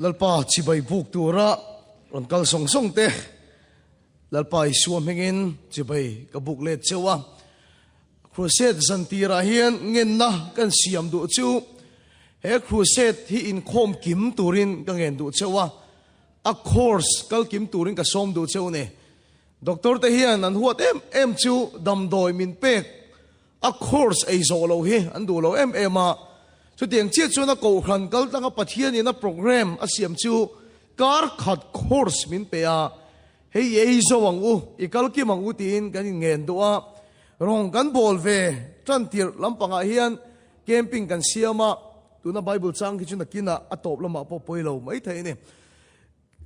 Lalpa chibai buk tura rawn kal sawng sawng te Lalpa Isua hmingin chibai ka buk let cheu a. Crusade zan tirah hian ngenna kan siam duh chu he crusade hi inkhawm kim turin ka ngen duh cheu a, a course kal kim turin ka sawm duh cheu ni. Doctor te hian an huat em em chu damdawi min pek a course ei zawh loh hi an duh lo em em a, chutiang chiah chuan a kohhran kal tlanga Pathianin a program a siam chu kar khat course min pe a, hei i ei zo ang u, i kal kim ang u tiin kan inngen duh a, rawng kan bawl ve tan tirh lampangah hian camping kan siam a, tuna Bible chang khi chu nakinah a tawp lamah pawh pawi lo mai thei a ni.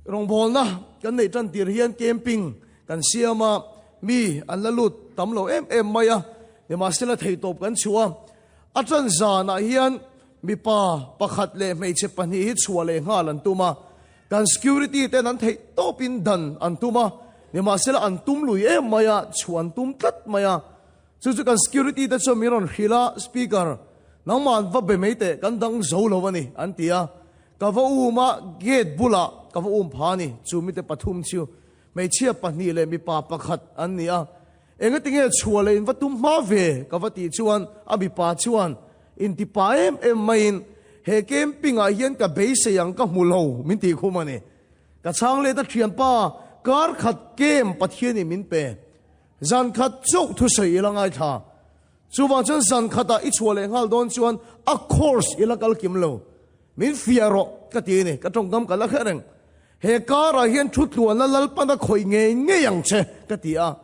Rawngbawlna kan neih tan tir hian camping kan siam a, mi an la lut tam lo em em mai a, nimahsela theitawp kan chhuah a. A tan zanah hian mipa pakhat leh hmeichhe pahnih hi chhuah leh nghal an tum a, kan security ten an theih tawpin dan an tum a, nimahsela an tum lui em mai a, chhuah an tum tlat mai a. Chu chu kan security te chuan min rawn hrilh a, Speaker, nangmah an va be mai teh, kan dang zo lo a ni, an ti a. Ka va um a, gate bulah ka va um pha a ni. Chu mite pathum chu hmeichhia pahnih leh mipa pakhat an ni a. Engatinge chhuah leh in va tum hma ve? ka va tih chuan a mipa chuan inti pa em em maiin he camping ah hian ka beisei ang ka hmu lo min tih khum a ni. Ka chhang let a thianpa kar khat camp Pathianin min pe. Zan khat chauh thusawi ila ngaithla. Chuvang chuan zan khatah i chhuah leh nghal dawn chuan a course i la kal kim lo. Min fiah rawh ka ti a ni, ka tawngkam ka la hre reng. He karah hian thu tluanna Lalpana khawih ngei ngei ang che ka ti a.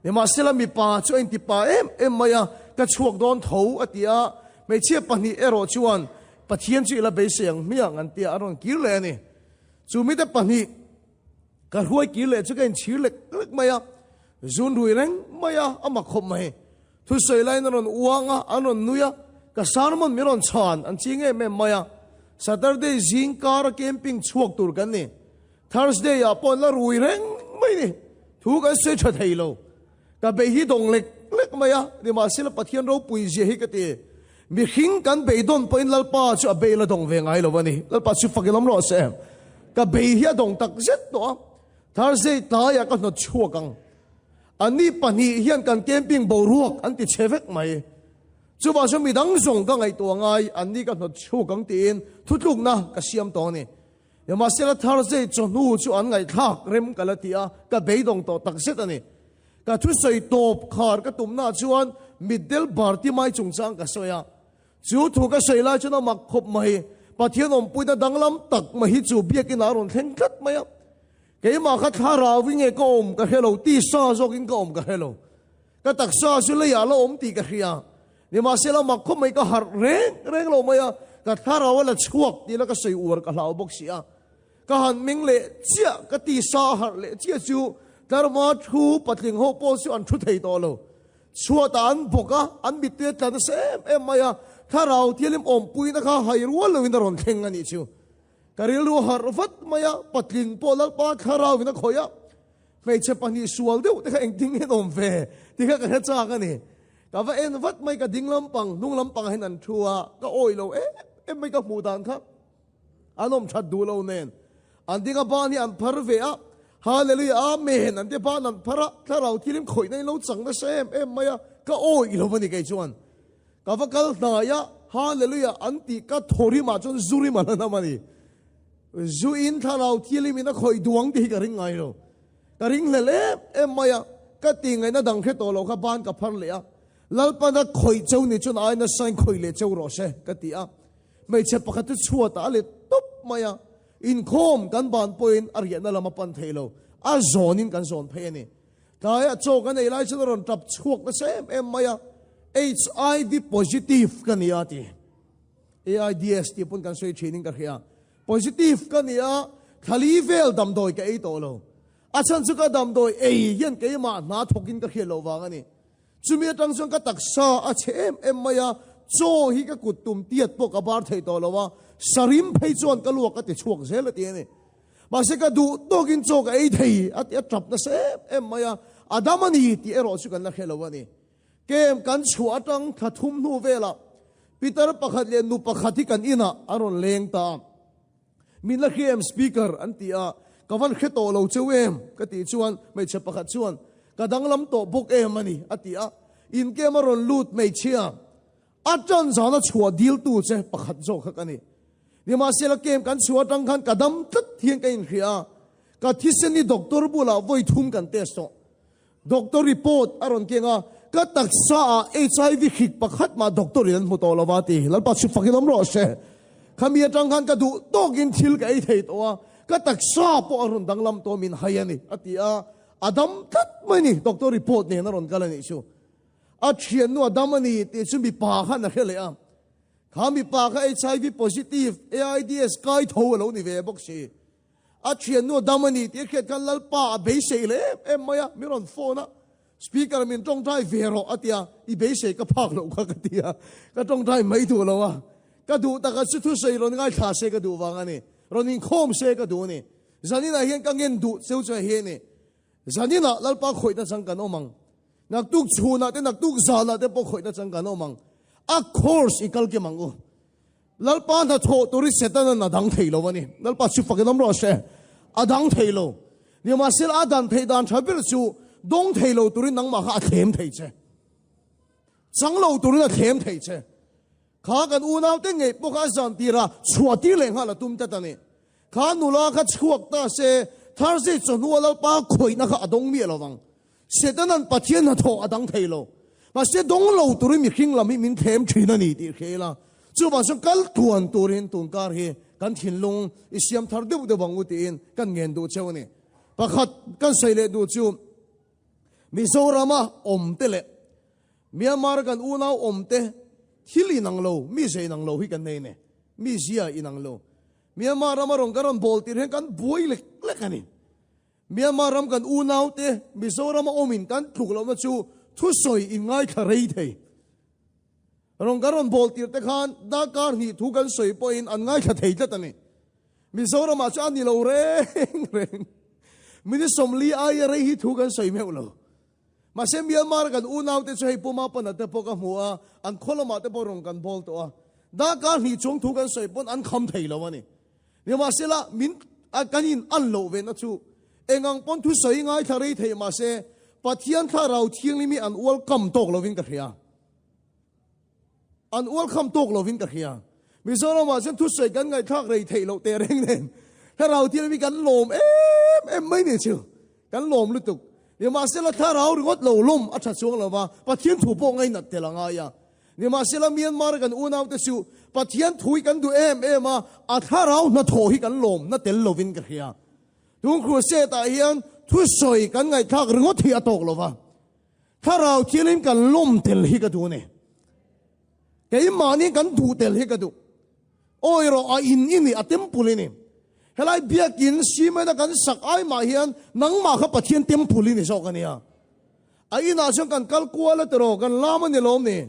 Nimahsela mipa chu a inti pa em em mai a, ka chhuak dawn tho a ti a. Hmeichhia pahnih erawh chuan Pathian chu i la beisei ang hmiang an ti a, a rawn kir leh a ni. Chu mite pahnih. Ka hruai kir leh chu ka inchhir lek lek mai a, zun rui reng mai a, a mak khawp mai. Thusawi laiin a rawn uang a, an rawn nui a, ka sermon min rawn chhan an ching em em mai a. Saturday zing kara camping chhuak tur kan ni. Thursday ah pawh an la rui reng mai ni. Thu kan sawi tha thei lo. Ka bei hi dawng lek lek mai a, nimahsela Pathian ropui zia hi ka ti. Mihring kan beidawn pawhin Lalpa chu a bei la dawng ve ngai lo a ni. Lalpa chu fak i lam rawh se. Ka bei hi a dawng tak zet tawh a. Thursday tlaiah ka hnawt chhuak ang. Anni pahnih hian kan camping boruak an ti chhe vek mai. Chuvang chuan midang zawng ka ngaihtuah ngai, anni ka hnawt chhuak ang tiin thutlukna ka siam tawh a ni. Nimahsela Thursday chawhnu chu an ngaihthlak rem ka la ti a, ka beidawng tawh tak zet a ni. Ka thusawi tawp khar ka tumnaah chuan mitdel Bartimai chungchang ka sawi a. Chu thu ka sawi lai chuan a mak khawp mai. Pathian awmpuina danglam tak mai hi chu biakin a rawn thleng tlat mai a. Keimah kha thlarau i nge ka awm ka hre lo, tisa zawkin ka awm ka hre lo. Ka taksa chu leiah la awm tih ka hria. Nimahsela mak khawp mai ka harh reng reng lo mai a, ka thlarau a la chhuak tih la ka sawi uar ka hlau bawk si a. Ka han meng leh chiah, ka tisa a harh leh chiah chu tlarma thu patling ho pawh chu an thu thei tawh lo. Chhuatah an bawk a, an mittui a tla nasa em em mai a, thlarau thianghlim awmpuina kha hai rual loin a rawn thleng a nih chu. Ka rilru a harh vat mai a, patling pawh Lalpa thlarauin a khawih a, Hmeichhe pahnih sual deuh te kha engtin nge an awm ve tih kha ka hre chak a ni. Ka va en vat mai, ka ding lampang, hnung lampangah hian an thu a, ka awih lo em em mai ka hmuh dan kha. An awm that duh lo nen. An ding a ban hi an phar ve a, Hallelujah, Amen an ti a, ban an phar a, thlarau thilim khawihna in lo chang nasa em em mai a, ka awih lo a ni kei chuan. Ka va kal hnai a, Hallelujah an tih ka thaw rimah chuan zu rim a la nam a ni. Zu in thlarau thilim in a khawih duang tih hi ka ring ngai lo. Ka ring hlel em em mai a, ka ti ngaihna dang hre tawh lo kha ban ka phar leh a, Lalpana khawih cheu ni chuan aina sain khawih leh cheu rawh se ka ti a. Hmeichhe pakhat chu chhuatah a let tawp mai a, inkhawm kan ban pawhin a riahna lam a pan thei lo, a zawnin kan zawn phei a ni. Tlaiah chaw kan ei lai chuan a rawn tap chhuak nasa em em mai a, HIV positive ka ni a ti. AIDS tih pawn kan sawi thin in ka hria. Positive ka ni a, thlali vel damdawi ka ei tawh lo. A chhan chu ka damdawi ei hian keimah hna thawk in ka hriat loh vang a ni. Chumi atang chuan ka taksa a chhe em em mai a, chaw hi ka kut tum tiat pawh ka bar thei tawh lo a, sarim phei chuan ka luak a ti chhuak zel a ti a ni. Mahse ka duh tawkin chaw ka ei thei a ti a tap nasa em em mai a, a dam a ni tih erawh chu kan la hre lo a ni. Kem kan chhuah atang thla thum hnu velah Peter pakhat leh nu pakhat hi kan inah a rawn leng ta a. Min la hria em speaker an ti a, ka van hre tawh lo cheu em ka tih chuan hmeichhe pakhat chuan ka danglam tawh bawk em a ni a ti a, inkem a rawn lut hmeichhia a tan zana chhuah diltu che pakhat zawk kha ka ni. Nimahsela kem kan chhuah atang khan ka dam tlat hian ka inhria a, ka thisen hi doctor bulah vawi thum kan test tawh. Doctor report a rawn keng a, ka taksa ah HIV hrik pakhat mah doctor in an hmu tawh lo va ti. Lalpa chhip fakin awm rawh se. Khami atang khan ka duh tawkin thil ka ei thei tawh a, ka taksa pawh a rawn danglam tawh min hai a ni a ti a, a dam tlat mai ni doctor report nen a rawn kal a nih chu. A thiannu a dam a ni tih chu mipa khan a hre leh a. Kha mipa kha HIV positive, AIDS kai tho a lo ni ve bawk si. A thiannu a dam a ni tih a hriat khan Lalpa a beisei leh em em mai a, min rawn phone a, Speaker min tawngtai ve rawh a ti a, i beisei ka phak loh kha ka ti a, ka tawngtai mai duh lo a, ka duh taka chu thusawi rawn ngaithla se ka duh vang a ni, rawn inkhawm se ka duh a ni. Zaninah hian ka ngen duh cheu chu hei a ni, zaninah Lalpa khawihna chang kan awm ang, naktuk chhunah te naktuk zanah te pawh khawihna chang kan awm ang, a course i kal kim ang u. Lalpa hnathawh tur hi Setana'n a dang thei lo a ni. Lalpa chu fakin awm rawh se. A dang thei lo. Nimahsela a dan theih dan tha ber chu dawng thei lo turin nangmah kha a thlem thei che. Chang lo turin a thlem thei che. Kha kan unaute ngei pawh kha a zan tir a, chhuah tir leh nghal a tum tlat a ni. Kha nula kha chhuak ta se, Thursday chawhnua Lalpa khawihna kha a dawng miah lo vang. Setana'n Pathian hnathawh a dang thei lo. Mahse dawng lo turin mihring lam hi min thlem thin a ni tih hria ila, chuvang chuan kal tuan turin tunkar hi kan thinlung i siam thar deuh deuh ang u tiin kan ngen duh cheu a ni. Pakhat kan sawi leh duh chu Mizorama awmte leh Myanmar-a kan unau awmte thil inang lo, mize inang lo hi kan nei a ni. Mizia inang lo. Myanmar rama rawn kan rawn bawl tir hian kan buai lek lek a ni. Myanmar ram kan unaute Mizorama awmin kan tluk lohna chu thusawi in ngaithla rei thei. Rawn kan rawn bawl tir te khan darkar hnih thu kan sawi pawhin an ngaithla thei tlat a ni. Mizoramah chu a ni lo reng reng. Minute 40 aia rei hi thu kan sawi meuh lo. Mahse Myanmar kan unaute chu hei Puma pana te pawh ka hmu a, an khaw lamah te pawh rawn kan bawl tawh a. Darkar hnih chung thu kan sawi pawn an kham thei lo a ni. Nimahsela, min kan in an loh ve na chu engang pawn thusawi ngaithla rei thei mahse Pathian thlarau thianghlim hi an ual kam tawk lovin ka hria. An ual kham tawk lovin ka hria. Mizoramah chuan thusawi kan ngaihthlak rei theih loh teh reng nen thlarau thianghlim hi kan lawm em em mai ni chu. Kan lawm lutuk. Nimahsela thlarau ringawt lo lawm a tha chuang lova, Pathian thu pawh ngainat tel a ngai a. Nimahsela Myanmar kan unaute chu Pathian thu hi kan duh em em a, a thlarau hnathawh hi kan lawm na tel lovin ka hria. Tun crusade ah hian thusawi kan ngaihthlak ringawt hi a tawk lova, thlarau thilin kan lawm tel hi ka duh a ni. Keimahni kan duh tel hi ka duh. Awi rawh, a in i ni, a temple i ni. Helai biakin cement a kan sak ai mah hian nangmah kha Pathian temple i ni zawk a nia. A inah chuan kan kal kual a tiraw, kan lam a ni lawm ni.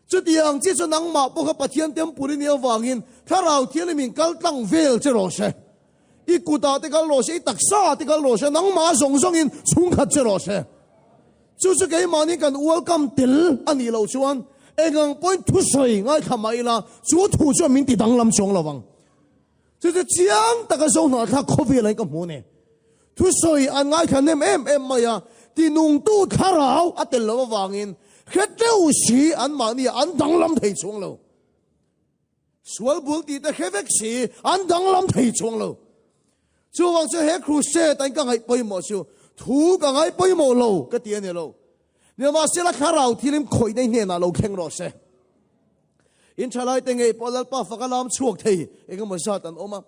Chutiang chi chu nangmah pawh kha Pathian temple i nih avangin Thlarau Thianghlim in kal tlang vel che rawh se. I kutah te kal rawh se, i taksa te kal rawh se, nangmah zawng zawngin chhungkhat che rawh se. Chu chu keimahni kan ualkam tel a nih loh chuan engang pawhin thusawi ngaithla mah ila chu thu chuan min ti danglam chuang lo vang. Chu chu chiang taka Zohnahthlak khawvel ah ka hmu a ni. Thusawi an ngaithla hnem em em mai a, tinungtu thlarau a tel loh avangin hre teuh si anmahni an danglam thei chuang lo. Sual bul tih te hre vek si, an danglam thei chuang lo. Chuvang chu he crusade an ka ngaih pawimawh chu thu ka ngai pawimawh lo ka ti a ni lo. Nimahsela thlarau thilim khawih nei hnenah lo thleng rawh se. In thalai te ngei pawh Lalpa faka lam chhuak thei engemaw zat an awm a.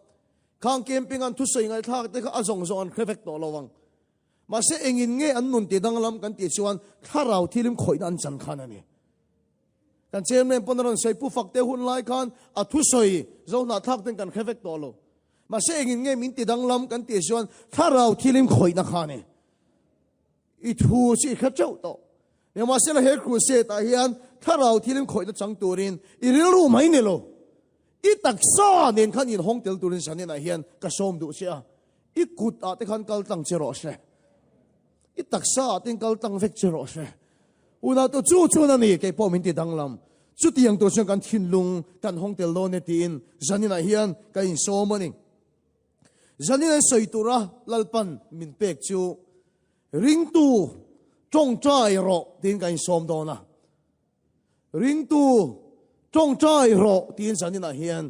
Khang camping an thusawi ngaihthlak te kha a zawng zawng an hre vek tawh lo ang. Mahse engin nge an nun ti danglam kan tih chuan thlarau thilim khawihna an chan khan a ni. Kan chairman pawn a rawn sawi pu fak te hun lai khan a thusawi zo hnahthlak ten kan hre vek tawh lo. Mahse engin nge min ti danglam kan tih chuan thlarau thilim khawihna kha a ni. I thu chu i hre teuh tawh. Nimahsela he crusade ah hian thlarau thilim khawihna chang turin i rilru mai ni lo. I taksa nen khan inhawng tel turin zanin ah hian ka sawm duh che a. I kut ah te khan kal tlang che rawh se. I taksa ah ten kal tlang vek che rawh se. Unau tu chu chuan a ni kei pawh min ti danglam. Chutiang tur chuan kan thinlung kan hawng tel dawn e tiin zanin ah hian ka insawm a ni. Zanin an sawi tura Lalpan min pek chu ringtu tawngtai rawh tiin kan insawm dawn a. Ringtu tawngtai rawh tiin zaninah hian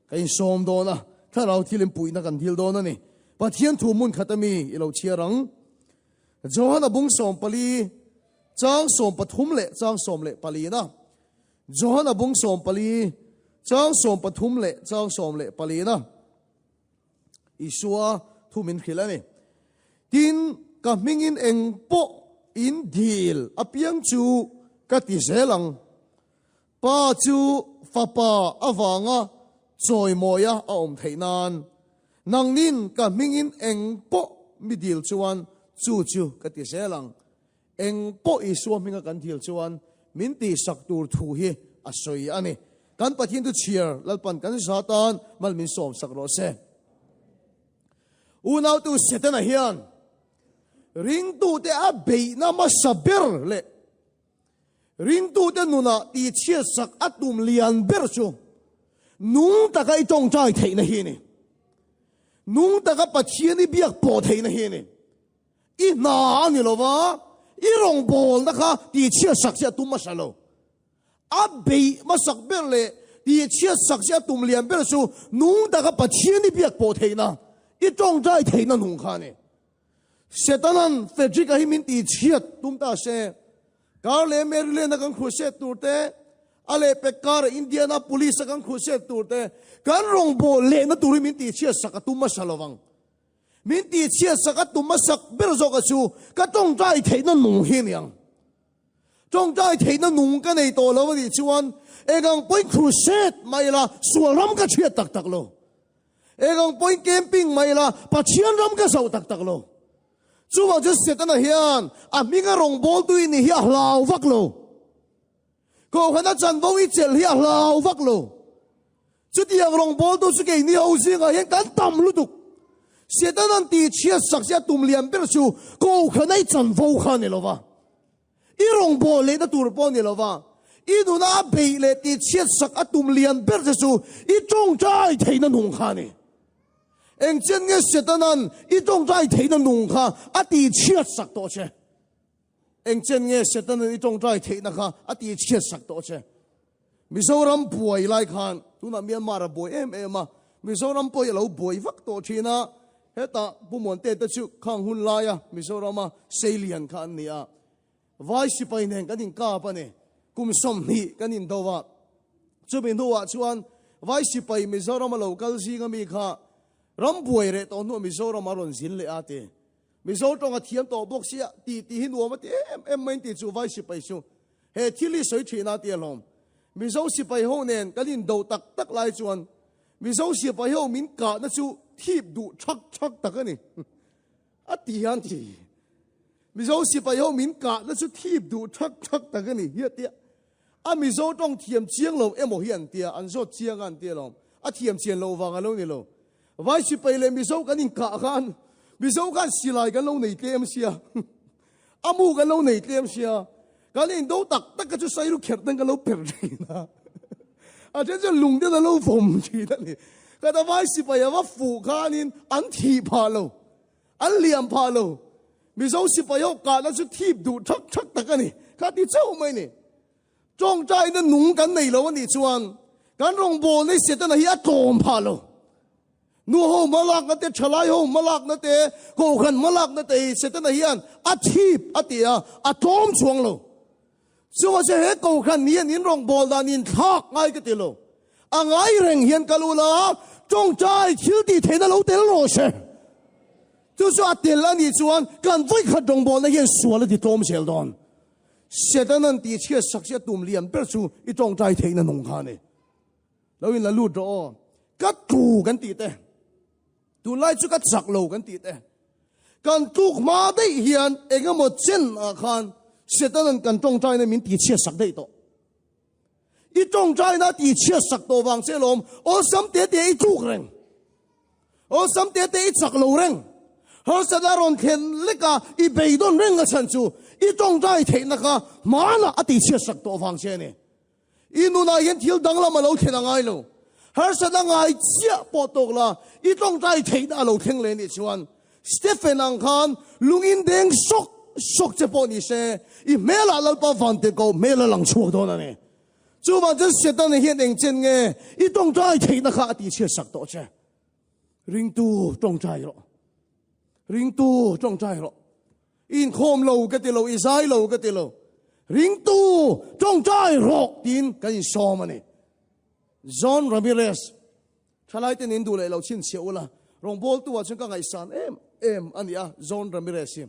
kan insawm dawn a, thlarau thil inpuihna kan dil dawn a ni. Pathian thu hmun khat ami i lo chhiar ang. Johana bung 14, chang 13 leh chang 14 na. Johana bung 14, chang 13 leh chang 14 na. Isua thu min hrilh a ni. Tin, ka hmingin eng pawh in dil apiang chu ka ti zel ang. Pa chu Fapa avanga chawimawia a awm theih nan, nangnin ka hmingin eng pawh mi dil chuan chu chu ka ti zel ang. Eng pawh Isua hminga kan dil chuan min tihsak tur thu hi a sawi a ni. Kan Pathian chu chhiar Lalpan kan za tan mal min sawmsak rawh se. Unautu Setana hian ringtute a beihna hmasa ber leh ringtute nunah tihchhiatsak a tum lian ber chu nung taka i tawngtai theihna hi a ni. Nung taka Pathian i biak pawh theihna hi a ni. I hna a ni lo va, i rawngbawlna kha tihchhiatsak che a tum hmasa lo. A beih hmasak ber leh tihchhiatsak che a tum lian ber chu nung taka Pathian i biak pawh theihna, i tawngtai theihna nung kha a ni. Setanan Frederick-a hi min tihchhiat tum ta se, Kar leh Maryland-a kan crusade tur te, a lehpek kara Indiana Police-a kan crusade tur te, kan rawngbâwl lehna tur hi min tihchhiatsak a tum hmasa lo vang. Min tihchhiatsak a tum hmasak ber zawk a chu ka tawngtai theihna nung hi a ni ang. Tawngtai theihna nung ka nei tawh lo a nih chuan eng ang pawhin crusade mah ila sual ram ka chhiat tak tak lo. Eng ang pawhin camping mah ila Pathian ram ka zoh tak tak lo. Chuvang chuan Setana hian a hminga rawngbawltu i nih hi a hlau vak lo. Kohhrana chanvo i chelh hi a hlau vak lo. Chutiang rawngbawltu chu keini ho zingah hian kan tam lutuk. Setanan tihchhiat sak che a tum lian ber chu kohhrana i chanvo kha a ni lo va. I rawngbâwl lehna tur pawh a ni lo va. I nuna a beih leh tihchhiat sak a tum lian ber che chu i tawngtai theihna nung kha a ni. Engchen nge Setanan i tawngtai theihna nung kha a tihchhiat sak tawh che? Engchen nge Setanan i tawngtai theihna kha a tihchhiat sak tawh che? Mizoram buai lai khan tunah Myanmar a buai em em a, Mizoram pawh hi a lo buai vak tawh thin a, hetah Pu Muante te chu khang hun laia Mizorama seilian kha an ni a, Vai sipai nen kan inkap a ni, kum 20 kan indo a, chumi hnuah chuan Vai sipai Mizorama lo kal zinga mi kha ram buai reh tawh hnuah Mizoram a rawn zin leh a ti. Mizo tawng a thiam tawh bawk sia tih tih hi nuam a ti em em mai tih chu Vai sipai chu he thil hi sawi thin a ti alawm. Mizo sipai ho nen kan indo tak tak lai chuan Mizo sipai ho min kahna chu thip duh thak thak tak a ni. A ti hian ti. Mizo sipai ho min kahna chu thip duh thak thak tak a ni hi a tia. A Mizo tawng thiam chiang lo emaw hi an tia, an zawt chiang a an tia alawm. A thiam chian loh vang a lo ni lo. Vai sipai leh Mizo kan inkah khan Mizo khan silai kan lo nei tlem sia, a mu kan lo nei tlem sia, kan indo tak tak kha chu sairu kherh ten kan lo per thin a. A then chuan lung ten a lo vawm thin a ni. Kata vai sipai a va fuh khanin an thih phah lo, an liam phah lo. Mizo sipai ho kahna chu thip duh thak thak tak a ni. Kha ti chauh mai ni. Tawngtaina nung kan nei lo a nih chuan kan rawngbawlna hi Setana hi a tlawm phah lo. Nu ho hmalakna te, thalai ho hmalakna te, kohhran hmalakna te hi Setana hian a thip a ti a, a tlawm chuang lo. Chuvang chuan he kohhran hian in rawngbâwl dan inthlâk ngai ka ti lo. A ngai reng hian kal ula, tawngtai thil tih theihna lo tel rawh se. Chu chu a tel a nih chuan kan vawikhat rawngbâwlna hian sual a ti tlawm zel dawn. Setanan tihchhiat sak che a tum lian ber chu i tawngtai theihna nung kha a ni. Lo in la lut rawh aw. Ka tlu kan tih te, tunlai chu ka chak lo kan tih te, kan tluk hma daih hian eng emaw chen ah khan Setanan kan tawngtaina min tihchhiat sak daih tawh. I tawngtaina a tihchhiat sak tawh vang che lawm awlsam te te i tluk reng. Awlsam te te i chak lo reng. Harsatna rawn thlen lek a i beidawn reng a chhan chu i tawngtai theihna kha hmanah a tihchhiat sak tawh vang che a ni. I nunah hian thil danglam a lo thlen a ngai lo. Harsatna ngai chiah pawh tawk la, i tawngtai theihna a lo thleng leh nih chuan Stephen ang khan lungin deng sawk sawk che pawh ni se, i hmelah Lalpa Vantirhkoh hmel a lang chhuak dawn a ni. Chuvang chuan Setana hian engchen nge i tawngtai theihna kha a tihchhiat sak tawh che. Ringtu tawngtai rawh. Ringtu tawngtai rawh. I inkhawm lo ka ti lo, i zai lo ka ti lo. Ringtu tawngtai rawh tiin kan insawm a ni. John Ramirez, Thalai ten in duh leh lo chhinchhiah ula, rawngbawltu ah chuan ka ngaihsan em em a ni a, John Ramirez hi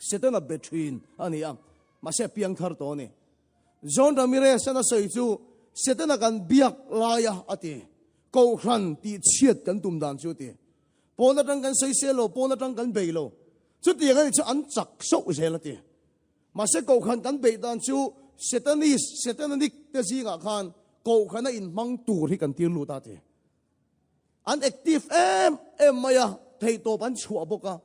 Setana be thin a ni a, mahse a piang thar tawh a ni. John Ramirez an a sawi chu Setana kan biak laia a ti, Kohhran tih chhiat kan tum dan chu a ti. Pawn atang kan sawi sel lo, pawn atang kan bei lo. Chutiang a ni chu an chak sauh zel a ti. Mahse Kohhran kan beih dan chu Setanist, Setananik te zingah khan Kohhrana inhmang tur hi kan tir lut a ti. An active em em mai a, theihtawp an chhuah bawk a.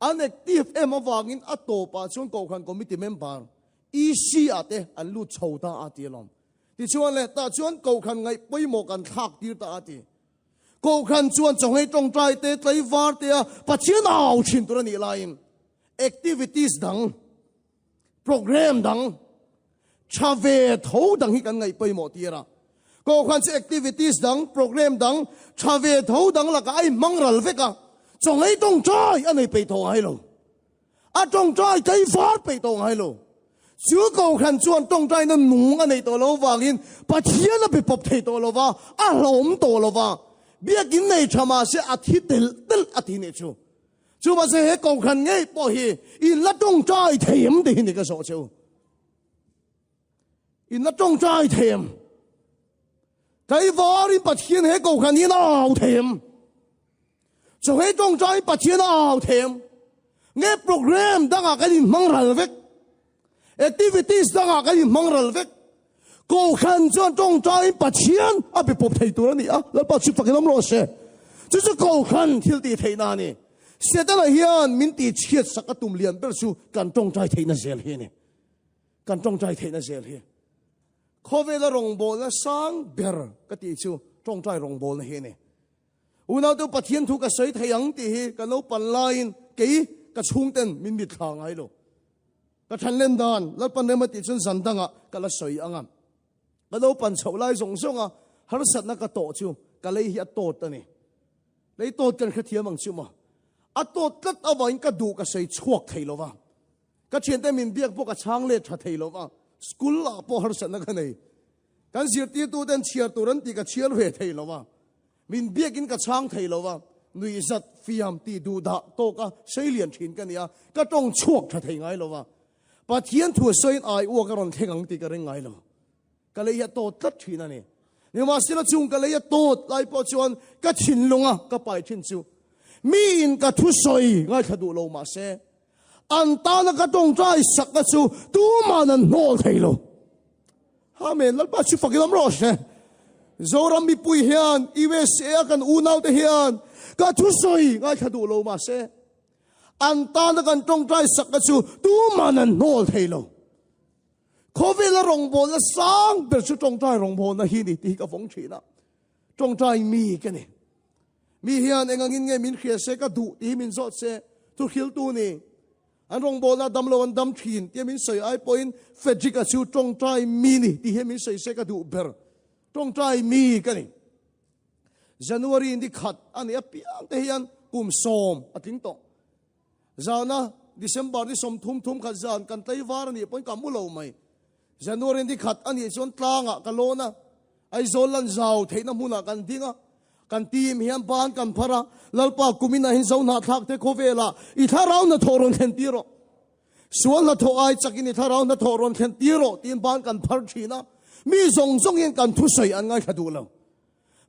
An active em avangin a tawpah chuan Kohhran Committee member, EC ah te an lut chho ta a ti alawm. Tichuan leh tah chuan Kohhran ngaih pawimawh kan thlak tir ta a ti. Kohhran chuan chawngei tawngtai te, tlaivar te a Pathian au thin tur a nih laiin activities dang, program dang, tha ve tho dang hi kan ngaih pawimawh tir a. Kohhran chu activities dang, program dang, tha ve tho dang lakah a inhmang ral vek a, chawngei tawngtai a nei peih tawh ngai lo. A tawngtai tlaivar peih tawh ngai lo. Chu Kohhran chuan tawngtaina nung a neih tawh lo vangin Pathian a be pawp thei tawh lo va, a hlawm tawh lo va. Biakin nei tha mah se a thi telh telh a ti nih chu. Chu mahse he Kohhran ngei pawh hi in la tawngtai thei em tih hi ni ka zawh che u. In la tawngtai thei em? Tlaivarin Pathian he Kohhran hi in au thei em? Chawhei tawngtai Pathian a au thei em? Nge program dangah kan inhmang ral vek? Activities dangah kan inhmang ral vek? Kohhran chuan tawngtaiin Pathian a be pawp thei tur a ni a, Lalpa chu fakin awm rawh se. Chu chu Kohhran thil tih theihna a ni. Setana hian min tihchhiat sak a tum lian ber chu kan tawngtai theihna zel hi a ni. Kan tawngtai theihna zel hi. Khawvela rawngbawlna sang ber ka tih chu tawngtai rawngbawlna hi a ni. Unaute Pathian thu ka sawi thei ang tih hi ka naupan laiin kei ka chhungten min mitthla ngai lo. Ka than len dan Lalpan rem a tih chuan zan dangah ka la sawi ang a. Ka naupan chhoh lai zawng zawnga harsatna ka tawh chu ka lei hi a tawt a ni. Lei tawt kan hrethiam ang chu maw. A tawt tlat avangin ka duh ka sawi chhuak thei lo va. Ka thiante min biak pawh ka chhang let tha thei lo va. School ah pawh harsatna ka nei. Kan zirtirtuten chhiar tur an tih ka chhiar ve thei lo a, min biakin ka chhang thei lo a, nuihzat fiam tih duh dah tawka sei lian thin ka ni a, ka tawng chhuak tha thei ngai lo a. Pathian thu sawiin ai uak a rawn thleng ang tih ka ring ngai lo. Ka lei hi a tawt tlat thin a ni. Nimahsela chung ka lei a tawt lai pawh chuan ka thinlunga ka pai thin chu miin ka thusawi ngaithla duh lo mahse an tana ka tawngtai sakna chu tuman an hnawl thei lo. Amen. Lalpa chu fakin awm rawh se. Zoram mipui hian USA a kan unaute hian ka thusawi ngaithla duh lo mahse an tana kan tawngtai sakna chu tuman an hnawl thei lo. Khawvela rawngbawlna sang ber chu tawngtai rawngbawlna hi ni tih hi ka vawng thin a. Tawngtai mi ka ni. Mi hian engangin nge min hria se ka duh tih hi min zawt se thu hriltu ni. An rawngbawlna dam lo an dam thin tia min sawi ai pawhin Frederick-a chu tawngtai mi ni tih hian min sawi se ka duh ber. Tawngtai mi ka ni. January ni khat a nih apiang te hian kum sawm a tling tawh. Zana December ni 30 thum khat zan kan tlaivar a nih pawhin ka mu lo mai. January ni khat a nih chuan tlangah ka lawn a, Aizawl lan zau theihna hmunah kan ding a, kan team hian ban kan phar a, Lalpa kumin ah hin zo hnahthlak te khawvelah i thlarau hnathawh rawn thlen tir rawh. Sual hnathawh ai chakin i thlarau hnathawh rawn thlen tir rawh tiin ban kan phar thin a, mi zawng zawng hian kan thusawi an ngaithla duh lo.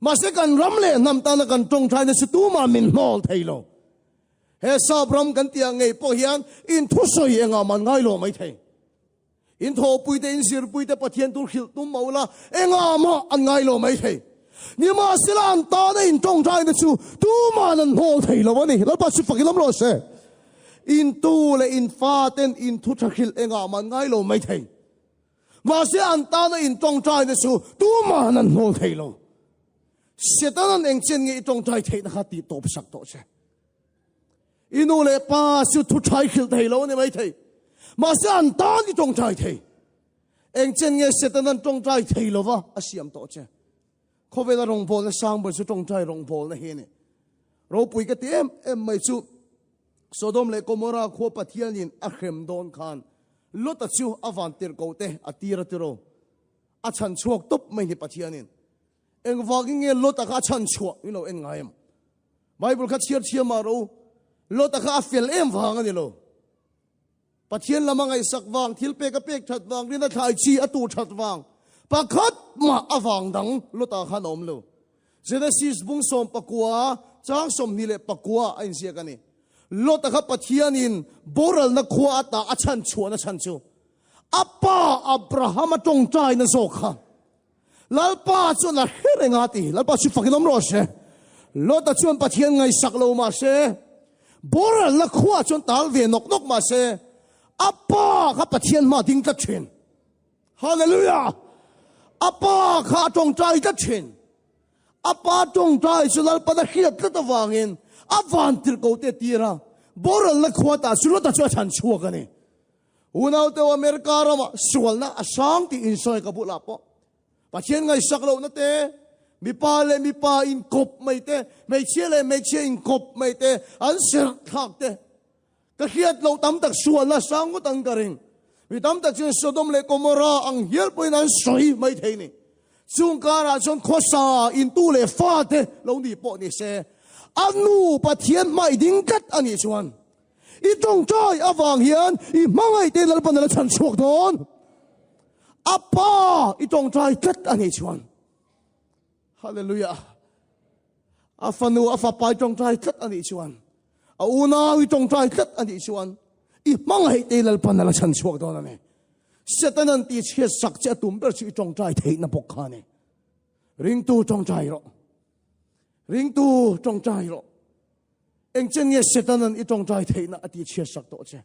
Mahse kan ram leh hnam tana kan tawngtaina chu tumah min hnawl thei lo. He sap ram kan tih ang ngei pawh hian in thusawi engah man ngai lo mai thei. In thawhpui te, in zirpui te Pathian tur hrilh tum mah ula, engah mah an ngai lo mai thei. Nimahsela an tana in tawngtaina chu tuman an hnawl thei lo a ni. Lalpa chu fak i lam rawh se. In tu leh in fa ten in thu tha hrilh engah mah an ngai lo mai thei. Mahse an tana in tawngtaina chu tuman an hnawl thei lo. Setanan eng chen nge i tawngtai theihna kha tih tawp sak tawh che. I nu leh pa chu thu tha i hrilh thei lo a ni mai thei. Mahse an tan i tawngtai thei. Eng chen nge Setanan tawngtai thei lova a siam tawh che. Khawvela rawngbawlna sang ber chu tawngtai rawngbawlna hi a ni. Ropui ka ti em em mai chu Sodom leh Gomorrah khua Pathianin a hrem dawn khan Lota chu a van tirhkoh te a tir a tiro. A chhan chhuak tawp mai ni Pathianin. Engvangin nge Lota kha a chhan chhuah i lo en ngai em? Bible kha chhiar chhiar mah rawh u. Lota kha a fel em vang a ni lo. Pathian lama ngaihsak vang, thil pek a pek that vang, rin a thlai chi a tur that vang, pakhat mah a vang dang Lota khan a awm lo. Genesis bung 19, chang 24 a inziak a ni. Lota kha Pathianin boralna khua ata a chhan chhuahna chhan chu a pa Abrahama tawngtaina zawk kha Lalpa chuan a hre reng a ti. Lalpa chu fakin awm rawh se. Lota chuan Pathian ngaihsak lo mah se, boralna khuaah chuan tal ve nawk nawk mah se, a pa kha Pathian hma ding tlat thin. Hallelujah! A pa kha a tawngtai tlat thin. A pa tawngtai chu Lalpan a hriat tlat avangin a vantirhkoh te tir a, boralna khua tah chu Lota chu a chhan chhuak a ni. Unaute America ramah sualna a sang tih insawi ka bulah pawh Pathian ngaihsak lohna te, mipa leh mipa inkawp mai te, hmeichhia leh hmeichhia inkawp mai te, an serh thlak te, ka hriat loh tam tak sualna sang ngawt ang ka ring. Mi tam tak chuan Sodom leh Gomorrah ang hial pawhin an sawi mai thei ni. Chung karah chuan khawsa intu leh fate lo ni pawh ni se, a nu Pathian hmai ding tlat a nih chuan I tawngtai avang hian i hmangaih te Lalpan a la chhan chhuak dawn. A pa i tawngtai tlat a nih chuan. Hallelujah. A fanu a fapa i tawngtai tlat a nih chuan. A unau i tawngtai tlat a nih chuan. I hmangaih te Lalpan a la chhan chhuak dawn a ni. Satanan ti chhiat sak che a tum ber chu i tawngtai theihna bawk kha a ni. Ringtu tawngtai rawh. Ringtu tawngtai rawh. Engchen nge Setanan i tawngtai theihna a tihchhiat sak tawh che?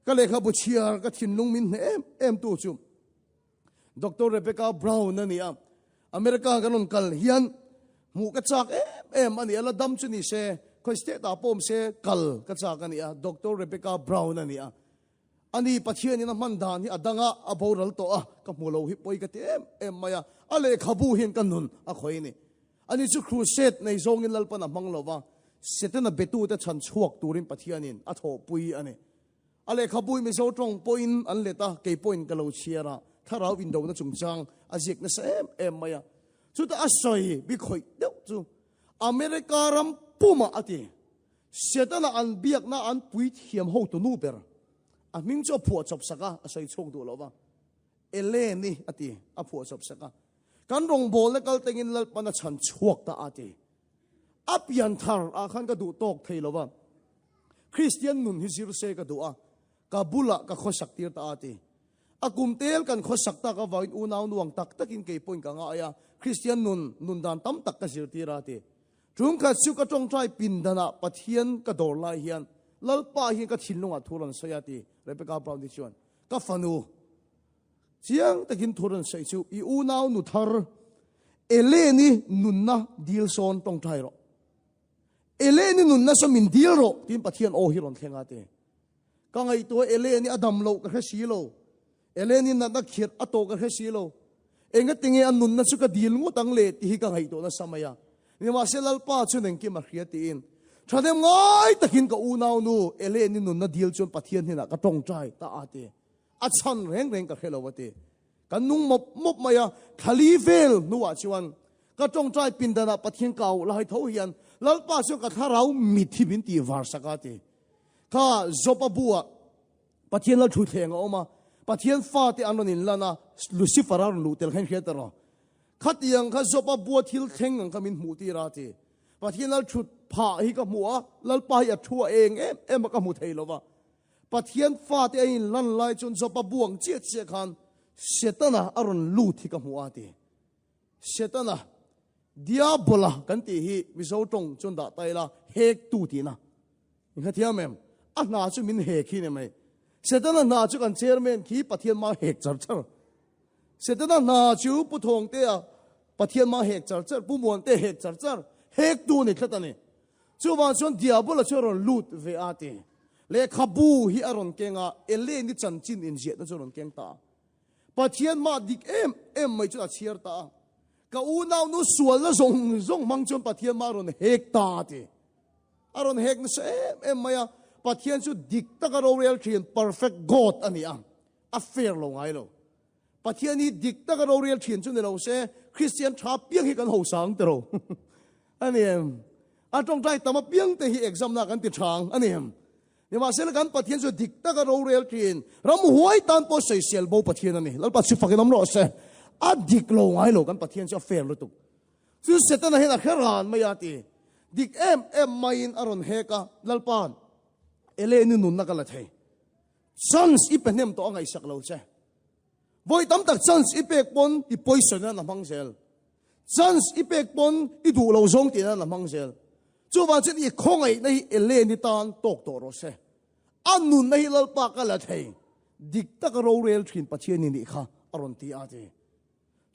Ka lehkhabu chhiar ka thinlung min hneh em em tu chu Doctor Rebecca Brown a ni a. America kan rawn kal hian hmuh ka chak em em a ni a, la dam chu ni se, khawi state ah pawh awm se kal ka chak a ni a, Doctor Rebecca Brown a ni a. Ani Pathianin a hman dan hi a dang a, a boral tawh a, ka hmu lo hi pawi ka ti em em mai a, a lehkhabu hian ka nun a khawih a ni. Ani chu crusade nei zawngin Lalpan a hmang lo va, Setana betute chhan chhuak turin Pathianin a thawhpui a ni. A lehkhabu hi Mizo tawng pawhin an let a, kei pawhin ka lo chhiar a, thlarau indona chungchang a ziak nasa em em mai a. Chutah a sawi bi khawih deuh chu America ram pumah a ti. Setana an biakna an puithiam hotu nu ber, a hming chu a phuah chawp sak a, a sawi chhuak duh lo va. Eleni a ti, a phuah chawp sak a. Kan rawngbawlna kal tengin Lalpan a chhan chhuak ta a ti. A pian thar ah khan ka duh tawk thei lo va. Kristian nun hi zir se ka duh a, ka bulah ka khawsak tir ta a ti. A kum tel kan khawsak tak avangin unau nuang tak takin kei pawhin ka ngai a, Kristian nun, nun dan tam tak ka zirtir a ti. Ṭumkhat chu ka ṭawngṭai pindanah Pathian ka dawr lai hian Lalpa hian ka thinlungah thu rawn sawi a ti. Rebecca Brown-i chuan, Ka fanu, chiang takin thu rawn sawi chu i unau nu thar Ellen-i nunna dil sawn ṭawngṭai rawh. Ellen-i nunna saw min dil rawh tiin Pathian aw hi rawn thleng a ti. Ka ngaihtuah Ellen-i a dam loh ka hre si lo. Eleni natna khirh a tawh ka hre si lo. Engatinge a nunna chu ka dil ngawt ang le tih hi ka ngaihtuah nasa mai a. Nimahse Lalpa chuan engkim a hria tiin thahnem ngai takin ka unaunu Eleni nunna dil chuan Pathian hnenah ka tawngtai ta a ti. A chhan reng reng ka hre lo a ti. Kan nung mawp mawp mai a, thlali vel hnuah chuan ka tawngtai pindanah Pathian ka auh lai tho hian Lalpa chuan ka thlarau mit hi min tih var sak a ti. Kha Job-a buah Pathian lal thutthleng a awm a, Pathian fate an rawn inlan a, Lucifer a rawn luh tel kha in hriat erawh. Khatiang kha Job-a bua thil thleng ang kha min hmuh tir a ti. Pathian lal thut phah hi ka hmu a, Lalpa hi a thu a eng em em a ka hmu thei lo va. Pathian fate a inlan lai chuan Job-a bu ang chiah chiah khan Setana a rawn lut hi ka hmu a ti. Setana, Diabola kan tih hi Mizo tawng chuan dah ta ila, hektu tihna. In hrethiam em? A hna chu min hek hi ni mai. Setana hna chu kan chairman khi Pathian ma hek char char. Setana hna chu Pu Thawngtea. Pathian ma hek char char, Pu Muante hek char char, hek tu ni tlat a ni. Chuvang chuan Diabola chu a rawn lut ve a ti. Lehkhabu hi a rawn keng a, Eleni chanchin inziahna chu a rawn keng ta a. Pathian mah dik em em mai chuan a chhiar ta a. Ka unaunu sualna zawng zawng hmang chuan Pathian mah a rawn hek ta a ti. A rawn hek nasa em em mai a. Pathian chu dik taka rorel thin, perfect God a ni a. A fair lo ngai lo. Pathian hi dik taka rorel thin chu ni lo se, Kristian tha piang hi kan ho sang tiro. A ni em? A tawngtai tam apiang te hi exam na kan ti thang a ni em? Nimahsela kan Pathian chu dik taka rorel thin, ramhuai tan pawh sawisel bo Pathian a ni. Lalpa chu fakin awm rawh se. A dik lo ngai lo kan Pathian chu a fair lutuk. Chu Setana hian a hre ran mai a ti. Dik em em maiin a rawn hek a, Lalpa'n Eleni nunna ka la thei. Chance i pe hnem tawh a ngaihsak lo che. Vawi tam tak chance i pek pawn i poison nan a hmang zel. Chance i pek pawn i duh lo zawng tih nan a hmang zel. Chuvang chuan i khawngaihna hi Eleni tan tawk tawh rawh se. A nunna hi Lalpa ka la thei. Dik taka rorel thin Pathian i nih kha a rawn ti a ti.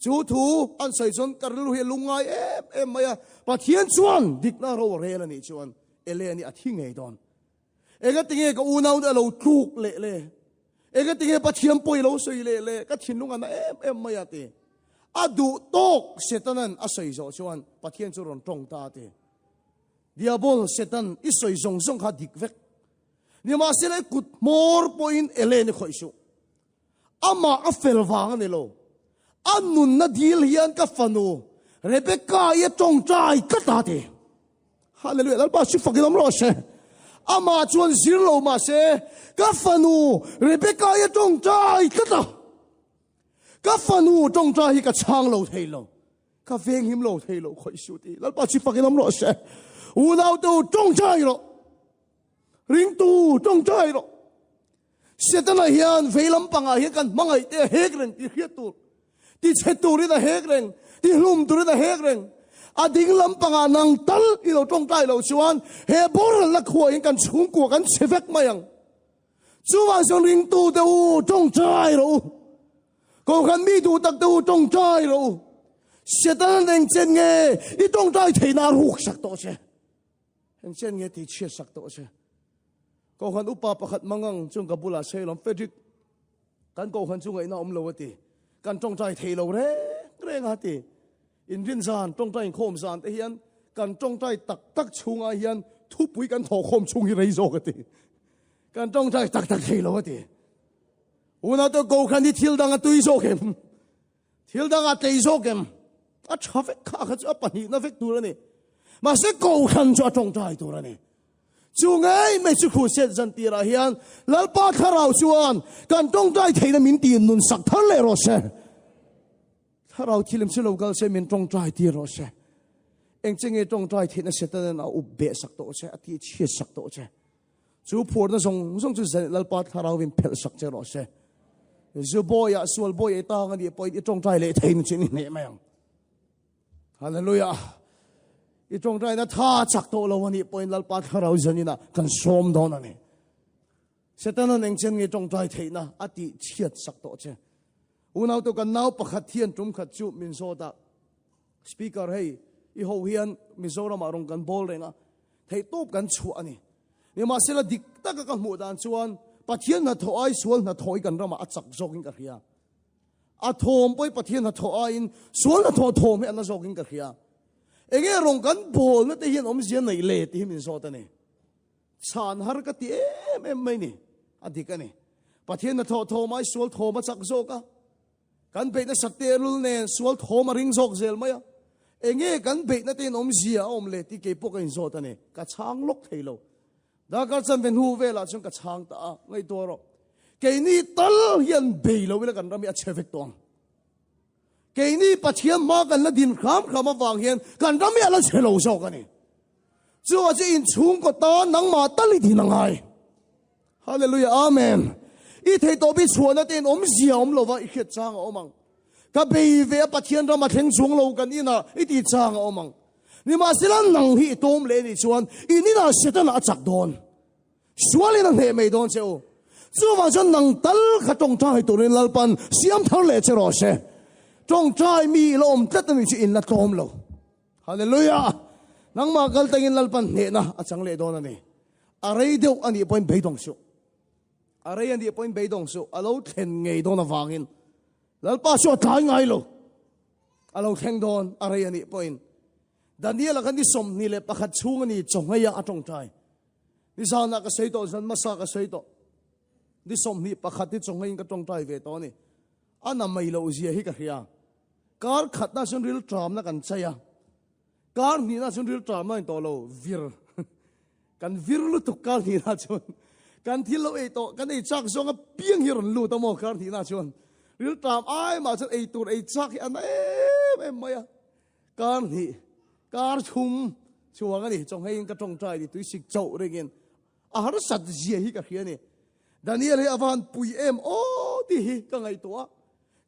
Chu thu an sawi chuan ka rilru hi a lungngai em em mai a. Pathian chuan dikna ro a rel a nih chuan Eleni a thi ngei dawn. Engatinge ka unau te a lo tluk leh le? Engatinge Pathian pawh i lo sawi leh le? Ka thinlung a na em em mai a ti. A duh tawk Setanan a sawi zawh chuan Pathian chu rawn tawng ta a ti. Diabol, Setan, i sawi zawng zawng kha dik vek. Nimahsela i kut hmawr pawhin Elen i khawih suh. Amah a fel vang a ni lo. A nunna dil hian ka fanu Rebecca i a tawngtai tlat a ti. Hallelujah. Lalpa chu fakin awm rawh se. Amah chuan zir lo mah se ka fanu Rebecca i a tawngtai tlat a. Ka fanu tawngtai hi ka chhang lo thei lo. Ka veng him lo thei lo khawih su ti. Lalpa chu fakin awm rawh se. Unau te u tawngtai rawh. Ringtu tawngtai rawh. Setana hian vei lampangah hian kan hmangaih te a hek reng tih hriat tur, ti chhe turin a hek reng, ti hlum turin a hek reng. A ding lampangah nang tal i lo tawngtai loh chuan he boralna khuaah hian kan chhungkua kan chhe vek mai ang. Chuvang chuan ringtu te u tawngtai rawh u. Kohhran mi duh tak te u tawngtai rawh u. Setana eng chen nge i tawngtai theihna a ruk sak tawh che. Eng chen nge tih chhiat sak tawh che. Kohhran upa pakhat mangang chuan ka bulah Sailawm Frederick kan kohhran chu ngaihna awm lo a ti. Kan tawngtai thei lo reng reng a ti. Inrin zan, tawngtai inkhawm zan te hian kan tawngtai tak tak chhungah hian thupui kan thawhkhawm chhung hi rei zawk a ti. Kan tawngtai tak tak thei lo a ti. Unau te kohhran hi thil dang a tui zawk em? Thil dangah tlei zawk em? A tha vek kha kha chu a pahnihna vek tur a ni. Mahse kohhran chu a tawngtai tur a ni. Chu ngei mai chu Crusade zan tirah hian Lalpa Thlarau chuan kan tawngtai theihna min ti nun sak thar leh rawh se. Thlarau thilim chu lo kal se min tawngtai tir rawh se. Eng che nge tawngtai theihna Setanan a up beh sak tawh che, a ti chhiat sak tawh che. Chu phuarna zawng zawng chu Lalpa Thlarauin phelh sak che rawh se. Zu bawiah sual bawi ei tang a nih pawhin i tawngtai leh thein chin i hneh mai ang. Hallelujah. I tawngtaina tha chak tawh lo a nih pawhin Lalpa Thlarau zaninah kan sawm dawn a ni. Setanan eng chen nge tawngtai theihna a tih chhiat sak tawh che. Unau tu kan nau pakhat hian tum khat chu min zawt a. Speaker hei i ho hian Mizoramah rawn kan bawl reng a, theihtawp kan chhuah a ni. Nimahsela dik taka ka hmuh dan chuan Pathian hnathawh ai sual hnathawh hi kan ramah a chak zawkin ka hria. A thawm pawh hi Pathian hnathawh aiin sual hnathawh thawm hi a na zawkin ka hria. Enge rawn kan bawlna te hian awmzia neih le tih hi min zawt a ni. Chhan har ka ti em em mai ni. A dik a ni. Pathian hnathawh thawm ai sual thawm a chak zawk a. Kan beihna sakte lul nen sual thawm a ring zawk zel mai a. Enge kan beihna te in awmzia a awm le tih kei pawh ka inzawt a ni. Ka chhang lawk thei lo. Darkar chanve hnu velah chuan ka chhang ta a, ngaihtuah rawh. Keini tal hian bei lo ila kan ram hi a chhe vek tawh ang. Keini Pathian hma kan la din hram hram avang hian kan ram hi a la chhe lo zawk a ni. Chuvah chu inchhungkaw tan nangmah tal i din a ngai. Hallelujah Amen. I thei tawh bi chhuahna te in awmzia awm lova i hriat chang a awm ang. Ka bei ve a Pathian ram a thleng chuang lo kan inah i tih chang a awm ang. Nimahsela nang hi i tawm leh nih chuan in inah Setana a chak dawn. Sualin a hneh mai dawn che u. Chuvang chuan nang tal kha tawngtai turin Lalpan siam thar leh che rawh se. Tawngtai mi i la awm tlat a nih chu in la tlawm lo. Hallelujah! Nangmah kal tangin Lalpan hnehna a chang leh dawn a ni. A rei deuh a nih pawhin beidawng suh. A rei a nih pawhin beidawng suh. A lo thlen ngei dawn avangin Lalpa chu a tlai ngai lo. A lo thleng dawn a rei a nih pawhin. Daniel-a kha ni 21 chhung a ni chawngheia a tawngtai. Nizanah ka sawi tawh, zan hmasa ka sawi tawh. Ni 21 hi chawngheiin ka tawngtai ve tawh a ni. A na mai loh zia hi ka hria. Kar khatna chuan ril tramna kan chai a. Kar hnihna chuan ril tramna in tawh lo, vir. Kan vir lutuk kar hnihna chuan. Kan thil lo ei tawh, kan ei chak zawnga piang hi rawn lut a maw kar hnihna chuan. Ril tram ai mah chuan ei tur ei chak hi a na em em mai a. Kar hnih, kar thum chuang a ni. Chawngheiin ka tawngtai ni tuisik chauh ringin a harsat zia hi ka hria a ni. Daniel hi a va han pui em aw tih hi ka ngaihtuah a.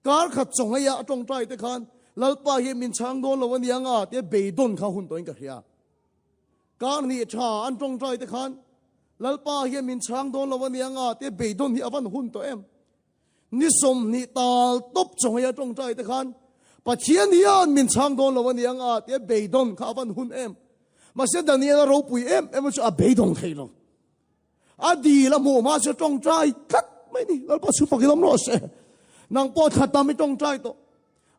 Kar khat chawnghei a tawngtai te khan Lalpa hian min chhang dawn lo a nia nga tia beidawn kha hun tawhin ka hria. Kar hnih tha an tawngtai te khan Lalpa hian min chhang dawn lo a nia nga tia beidawn hi a van hun tawh em. Ni 20 tal tawp chawnghei a tawngtai te khan Pathian hian min chhang dawn lo a nia nga tia beidawn kha a van hun em. Mahse Daniel a ropui em em chu a beidawng thei lo. A dil a hmuh hma chu tawngtai tlat mai ni. Lalpa chu fak i lam rawh se. Nang pawh thla tam i tawngtai tawh.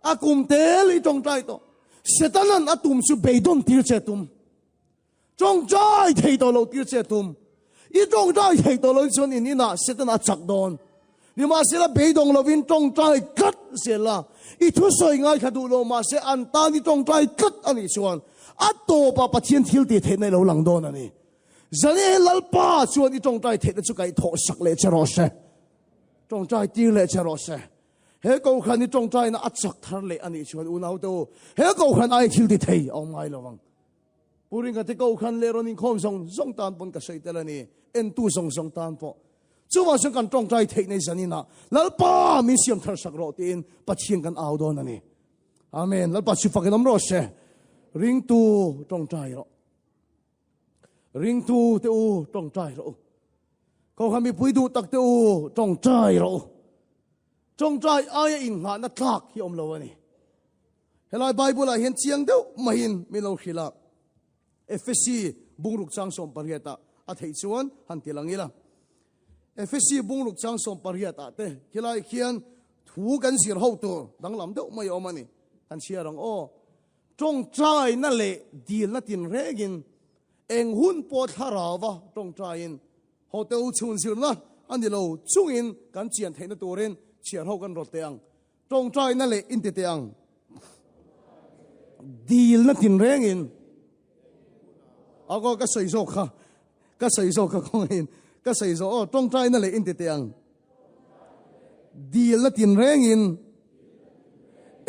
A kum tel i tawngtai tawh. Setanan a tum chu beidawn tir che tum. Tawngtai thei tawh lo tir che tum. I tawngtai thei tawh lo chuan in inah Satan a chak dawn. Nimahsela beidawng lovin tawngtai tlat zel la. I thusawi ngaithla duh lo mahse an tan i tawngtai tlat a nih chuan a tawpah Pathian thil tih theihna i lo lang dawn a ni. Zane Lalpa chuan i tawngtai theihna chu kaih thawh sak leh che rawh se. Tawngtai tir leh che rawh se. He kohhran i tawngtaina a chak thar leh a nih chuan unau te u, he kohhran ai thil ti thei a awm ngai lo ang. Pu Ringa te kohhran leh rawn inkhawm zawng zawng tan pawn ka sawi tel a ni, entu zawng zawng tan pawh. Chuvang chuan kan tawngtai theih nei zaninah Lalpa min siam thar sak rawh tiin Pathian kan au dawn a ni. Amen. Lalpa chu fakin awm rawh se. Ringtu tawngtai rawh. Ringtu te u tawngtai rawh u. Kohhran mipui duh tak te u tawngtai rawh u. Tawngtai aia inghahna tlak hi awm lo a ni. Helai Bible ah hian chiang deuh maiin min lo hrilh a. Efesi bungruk chang 18 ah a theih chuan han ti lang ila. Efesi bungruk chang 18 ah te khilai khian thu kan zir ho tur danglam deuh mai a awm a ni. Kan chhiar ang aw. Tawngtaina leh dilna tinrengin eng hun pawh thlarauva tawngtaiin hotel chhun zirna a ni lo chungin kan chian theihna turin chhiar ho kan rawt teh ang. Tawngtaina leh inti teh ang. Dilna tinrengin Aw ka sawi zawk kha ka sawi zawk kha kawngin ka sawi zawk aw tawngtaina leh inti teh ang. Dilna tinrengin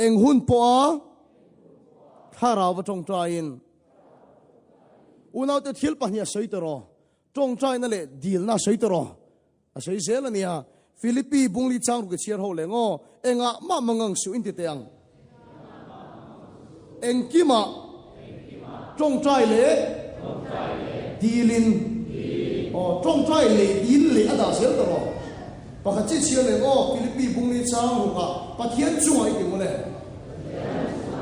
eng hun pawha thlarauva tawngtaiin unaute thil pahnih a sawi ta rawh. Tawngtaina leh dilna a sawi ta rawh. A sawi zel a nia. Philippi bungli chang ruk i chhiar ho leh ngaw. Engah mah mangang suh inti teh ang. Engkimah tawngtai leh dilin aw tawngtai leh dil leh a dah zel ta rawh. Pakhat chi chhiar leh aw Philippi bungli chang rukah Pathian chungah i ti mawle.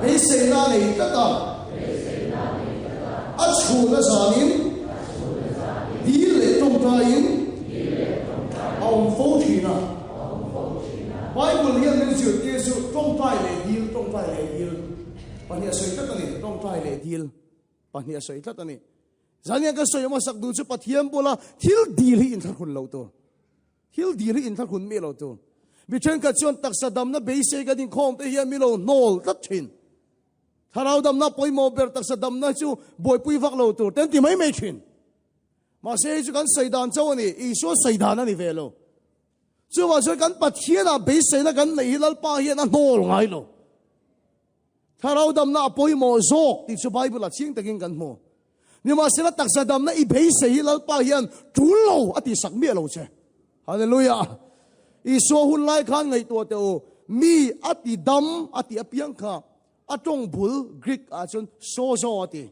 Beiseina nei tlat a. A chhun a zanin dil leh tawngtaiin a awm fo thin a. Bible hian min zirtir chu tawngtai leh dil, tawngtai leh dil pahnih a sawi tlat a ni. Tawngtai leh dil pahnih a sawi tlat a ni. Zanian ka sawi hmasak duh chu Pathian bula thil dil hi inthlahrun lo tur. Thil dil hi inthlahrun mi lo tur. Mi thenkhat chuan taksa damna beisei kan inkhawm te hian mi lo hnawl tlat thin. Thlarau damna pawimawh ber taksa damna chu buaipui vak lo tur te an ti mai mai thin. Mahse hei chu kan sawi dan chauh a ni, Isua sawi dan a ni ve lo. Chuvang chuan kan Pathianah beiseina kan neih hi Lalpa hian a hnawl ngai lo. Thlarau damna a pawimawh zawk tih chu Bible-ah chiang takin kan hmu. Nimahsela taksa damna i beisei hi Lalpa hian tul lo a tihsak miah lo che. Hallelujah! Isua hun lai khan ngaihtuah teh u, mi a ti dam a tih apiang kha a tawng bul Greek ah chuan sozo a ti.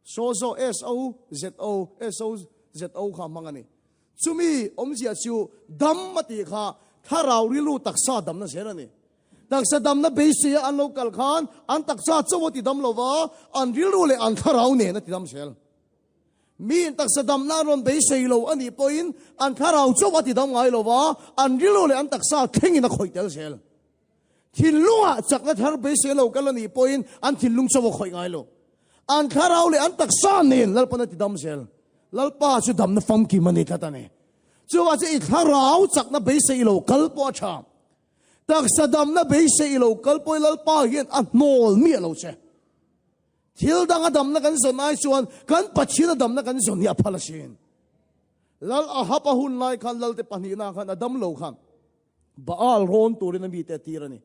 Sozo, S-O-Z-O, S-O-Z-O kha a hmang a ni. Chumi awmzia chu dam a tih kha thlarau rilru taksa damna zel a ni. Taksa damna beiseia an lo kal khan an taksa chauh a tidam lo va, an rilru leh an thlarau nen a tidam zel. Miin taksa damna an rawn beisei lo a nih pawhin an thlarau chauh a tidam ngai lo va, an rilru leh an taksa thlengin a khawih tel zel. Thinlungah chakna thar beisei lo kal a nih pawhin an thinlung chauh a khawih ngai lo. An thlarau leh an taksa nen Lalpan a tidam zel. Lalpa chu damna famkim a ni tlat a ni. Chuvah chuan i thlarau chakna beisei lo kal pawh a tha. Taksa damna beisei lo kal pawh i Lalpa hian a hnawl miah lo che. Thil danga damna kan zawn ai chuan kan Pathiana damna kan zawn hi a phal asin. Lal Ahab a hun lai khan Lalte pahnihna khan a dam lo khan Baal rawn turin a mite a tir a ni.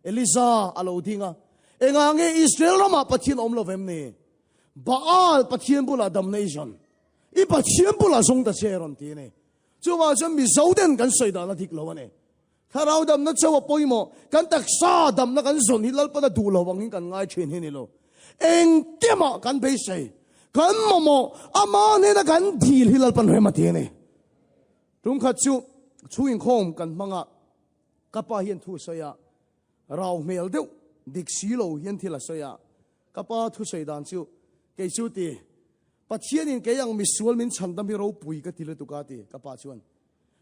Eliza a lo ding a, Engah nge Israel ramah Pathian a awm lo vem ni? Baal Pathian bulah damna i zawn. I Pathian bulah zawng ta che rawn ti a ni. Chuvang chuan Mizo ten kan sawi dan a dik lo a ni. Thlarau damna chauh a pawimawh, kan taksa damna kan zawn hi Lalpan a duh lo angin kan ngai thin hi ni lo. Engkemah kan beisei, kan mamawh, ama hnena kan dil hi Lalpan rem a ti a ni. Tumkhat chu chhung inkhawm kan hmang a, ka pa hian thu a sawi a, rau hmel deuh dik si lo hian thil a sawi a, ka pa thusawi dan chu kei chu ti, Pathianin kei ang misual min chhandam hi ropui ka ti lutuk a ti, ka pa chuan.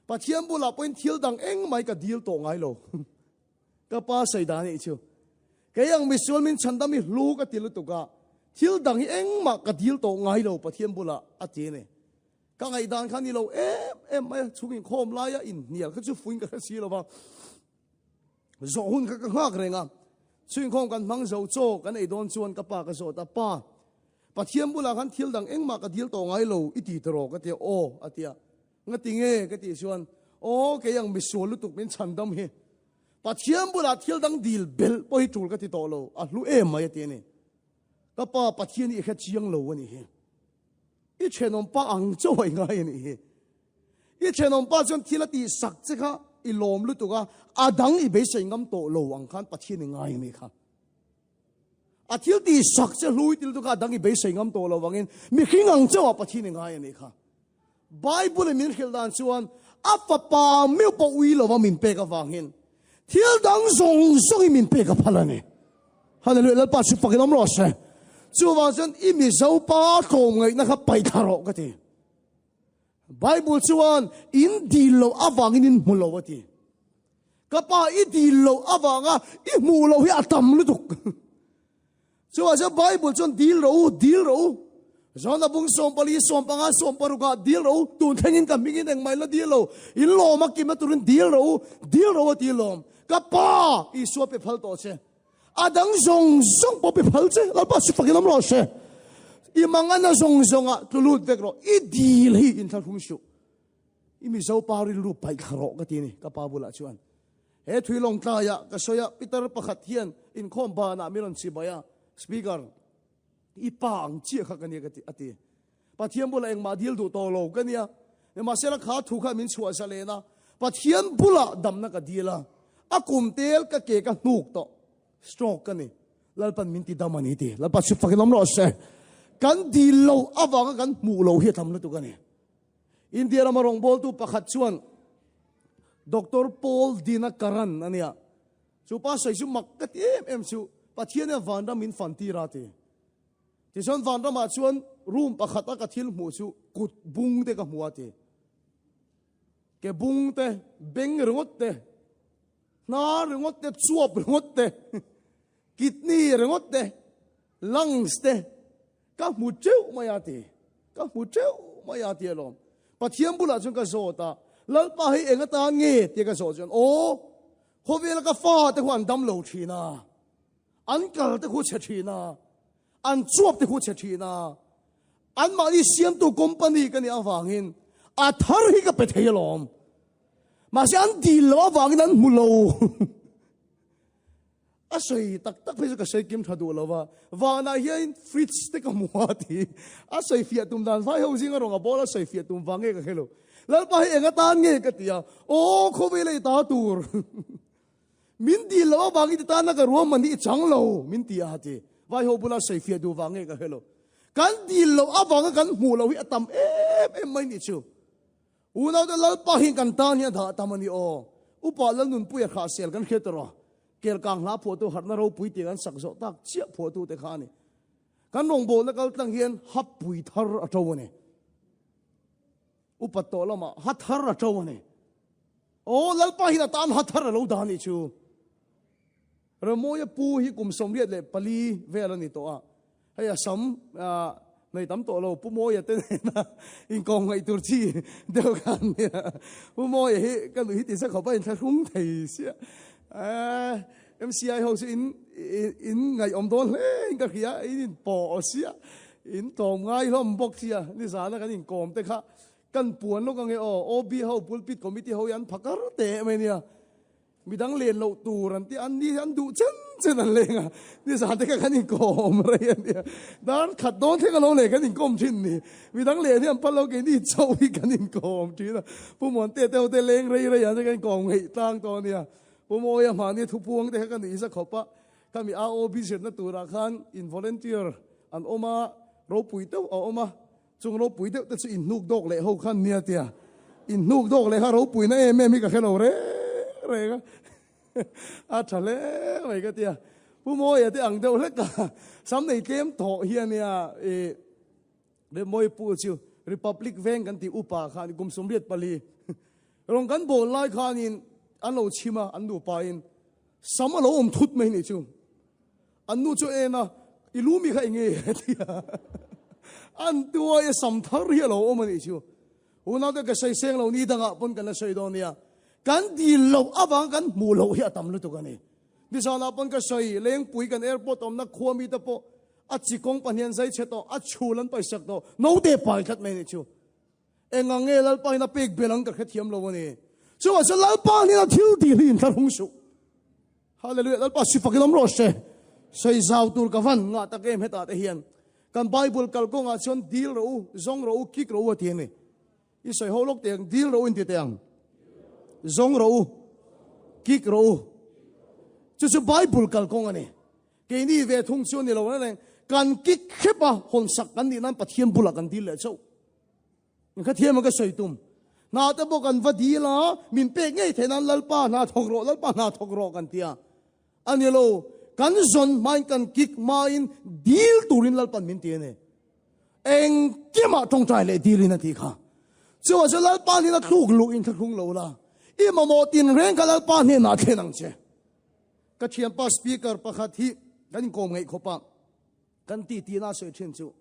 Pathian bulah pawhin thil dang engmai ka dil tawh ngai lo. Ka pa sawi dan anih chu. Kei ang misual min chhandam hi hlu ka ti lutuk a, thil dang hi engmah ka dil tawh ngai lo Pathian bulah a ti a ni. Ka ngaihdan kha ni lo em em mai a, chhung inkhawm laia inhnial kha chu fuin ka hre si lo va, zawh hun kha ka nghak reng a. Chhung inkhawm kan hmang zo chaw kan ei dawn chuan ka pa ka zawt a, Pa, Pathian bulah khan thil dang engmah ka dil tawh ngai lo i ti tawh ka ti a, Aw a ti a. Ngati nge ka tih chuan, Aw kei ang misual lutuk min chhandam hi Pathian bulah thil dang dil belh pawh hi tul ka ti tawh lo, a hlu em mai a ti a ni. Ka pa Pathian hi i hre chiang lo a nih hi. I thenawm pa ang chauh a i ngai a nih hi. I thenawm pa chuan thil a tih sak che kha i lawm lutuk a, a dang i beisei ngam tawh lo ang khan Pathian i ngai a nih kha. A thil tih sak che hlui ti lutuk a, a dang i beisei ngam tawh lo vangin mihring ang chauh ah Pathian i ngai a nih kha. Bible in min hrilh dan chuan a fapa meuh pawh ui lova min pek avangin thil dang zawng zawng in min pek a phal a ni. Hallelujah, Lalpa chu fakin awm rawh se. Chuvang chuan i Mizo pa tlawmngaihna kha paih thla rawh ka ti. Bible chuan in dil loh avangin in hmu lo a ti. Ka pa i dil loh avanga i hmuh loh hi a tam lutuk. Chuvang chuan Bible chuan dil rawh u, dil rawh u. John-a bung 14, 15, 16 ah dil rawh u, tun thlengin ka hmingin engmah in la dil lo, in lawm a kimna turin dil rawh u, dil rawh u a ti lawm. Ka pa Isua pe phal tawh che. A dang zawng zawng pawh pe phal che, Lalpa chu fakin awm rawh se. I mangana zawng zawngah tlu lut vek rawh, i dil hi inthlahrung suh. I Mizo pa rilru paih thla rawh ka ti a ni, ka pa bulah chuan. He thui lawng tlaiah ka sawi a, Peter pakhat hian inkhawm banah min rawn chibai a, Speaker, i pa ang chiah kha ka nia ka ti, a ti. Pathian bulah engmah dil duh tawh lo ka nia. Nimahsela kha thu kha min chhuah zalen a, Pathian bulah damna ka dil a, a kum tel ka ke ka hnuk tawh, stroke ka ni. Lalpan min ti dam a ni ti. Lalpa chu fakin awm rawh se. Kan dil loh avanga kan hmuh loh hi a tam lutuk a ni. India rama rawngbawltu pakhat chuan Doctor Paul Dinakaran a nia. Chu pa sawi chu mak ka ti em em chu Pathian hian vanram min fan tir a ti. Tichuan vanramah chuan room pakhat a ka thil hmuh chu kut bung te ka hmu a ti. Ke bung te, beng ringawt te, hnar ringawt te, chuap ringawt te, kidney ringawt te, lungs te, Ka hmu teuh mai a ti. Ka hmu teuh mai a ti alawm. Pathian bulah chuan ka zawt a, Lalpa hei eng atan nge? tia ka zawh chuan, Aw, khawvela ka fa te khu an dam lo thin a, an kal te khu chhe thin a, an chuap te khu chhe thin a, anmahni siamtu company ka nih avangin a thar hi ka pe thei alawm. Mahse an dil loh avangin an hmu lo. A sawi tak tak phei chu ka sawi kim tha duh lo va, vanah hian fridge te ka hmu a ti. A sawi fiah tum dan vai ho zinga rawng a ball a sawi fiah tum vang nge ka hre lo. Lalpa hi eng atan nge ka ti a, aw khawvel a i ta tur. Min dil loh avangin ti tana ka ruahman hi i chang lo min ti a ti. Vai ho bula sawi fiah duh vang nge ka hre lo. Kan dil loh avanga kan hmuh loh hi a tam em em mai nih chu. Unaute Lalpa hian kan tan hian dah tam a ni aw. Upa Lalnunpuia kha sel kan hriat erawh. Kelkang hla phuahtu harhna ropui tih kan sak zawh tak chiah phuahtu te kha a ni. Kan rawngbawlna kal tlang hian ha pui thar a to a ni. Upat tawh lamah ha thar a to a ni. Aw Lalpa hian a tan ha thar a lo dah a nih chu. Ramawia pu hi kum 84 vel a ni tawh a, hei a sam nei tam tawh lo Pu Mawia te nena inkawm ngaih tur chi deuh kha an nia. Pu Mawia hi ka nuih hi ti sa khawp a inthlahrung thei sia. MCI ho chu in in ngaihawm dawn hle in ka hria, in inpawh sia, in tlawm ngai hlawm bawk sia, nizana kan inkawm te kha kan puan lawk ange aw, OB ho pulpit committee ho hi an phakar teh mai nia. Midang len loh tur an ti a, an ni an duh chen chen an leng a, nizan te kha kan inkawm rei a nia, dar khat dawn thleng alo leh kan inkawm thin ni, midang len hi an phal lo keini chauh hi kan inkawm thin a, Pu Muante te ho te leng rei rei ah te kan inkawm ngeih tlang tawh a nia, Pu Mawia mahni thupuang te kha ka nuih za khawp a, khami AOB zirna turah khan in volunteer an awm a, ropui deuh a awm a, Chung ropui deuh te chu inhnuk dawk leh ho khan nia tia inhnuk dawk leh kha ropuina em em hi ka hre lo reng reng a, a tha hle mai ka tia. Pu Mawia te ang deuh hlek a, sam nei tlem tawh hi a nia i Remmawii pu chu Republic veng kan tih upa khan kum 84 rawn kan bawl lai khanin an lo chhim a, an nupa in sam a lo awm thut mai nih chu. An nu chu en a, I lu mi kha eng nge? a ti a. An tuai a sam thar hi a lo awm a nih chu. Unaute ka sawi seng lo ni dangah pawn kan la sawi dawn nia. Kan dil loh avang kan hmuh loh hi a tam lutuk a ni. Nizanah pawn ka sawi, Lengpui kan airport awmna khua mite pawh a chi kawng pahnian zai chhe tawh, a chhul an paisak tawh, naute pai tlat mai a nih chu. Engang nge Lalpa hian a pek bel ang ka hrethiam lo a ni. Chuvang chuan Lalpa hian a thil tih hi inthlahrung suh. Hallelujah, Lalpa sifak in awm rawh se. Sawi zau tur ka van ngah tak em hetah te hian. Kan Bible kalkawngah chuan dil rawh u, zawng rawh u, kik rawh u a ti a ni. I sawi ho lawk teh ang, dil rawh u inti teh ang. Zawng rawh u, kik rawh u. Chu chu Bible kalkawng a ni. Keini ve thung chu a ni lo reng reng. Kan kik hrep a, hawnsak kan nih nan Pathian bulah kan dil leh chauh. Ka thiam a ka sawi tum. Hna te pawh kan va dil a, min pek ngei theih nan Lalpa hna thawk rawh, Lalpa hna thawk rawh kan ti a. A ni lo, kan zawn hmain kan kik hmain dil turin Lalpan min ti a ni. Engkimah tawngtai leh dilin a tih kha. Chuvang chuan Lalpa hnena thluk luh in thlahrung lo la, i mamawh tinreng kha Lalpa hnenah thlen ang che. Ka thianpa speaker pakhat hi kan inkawm ngeih khawp a, kan ti tina a sawi thin chu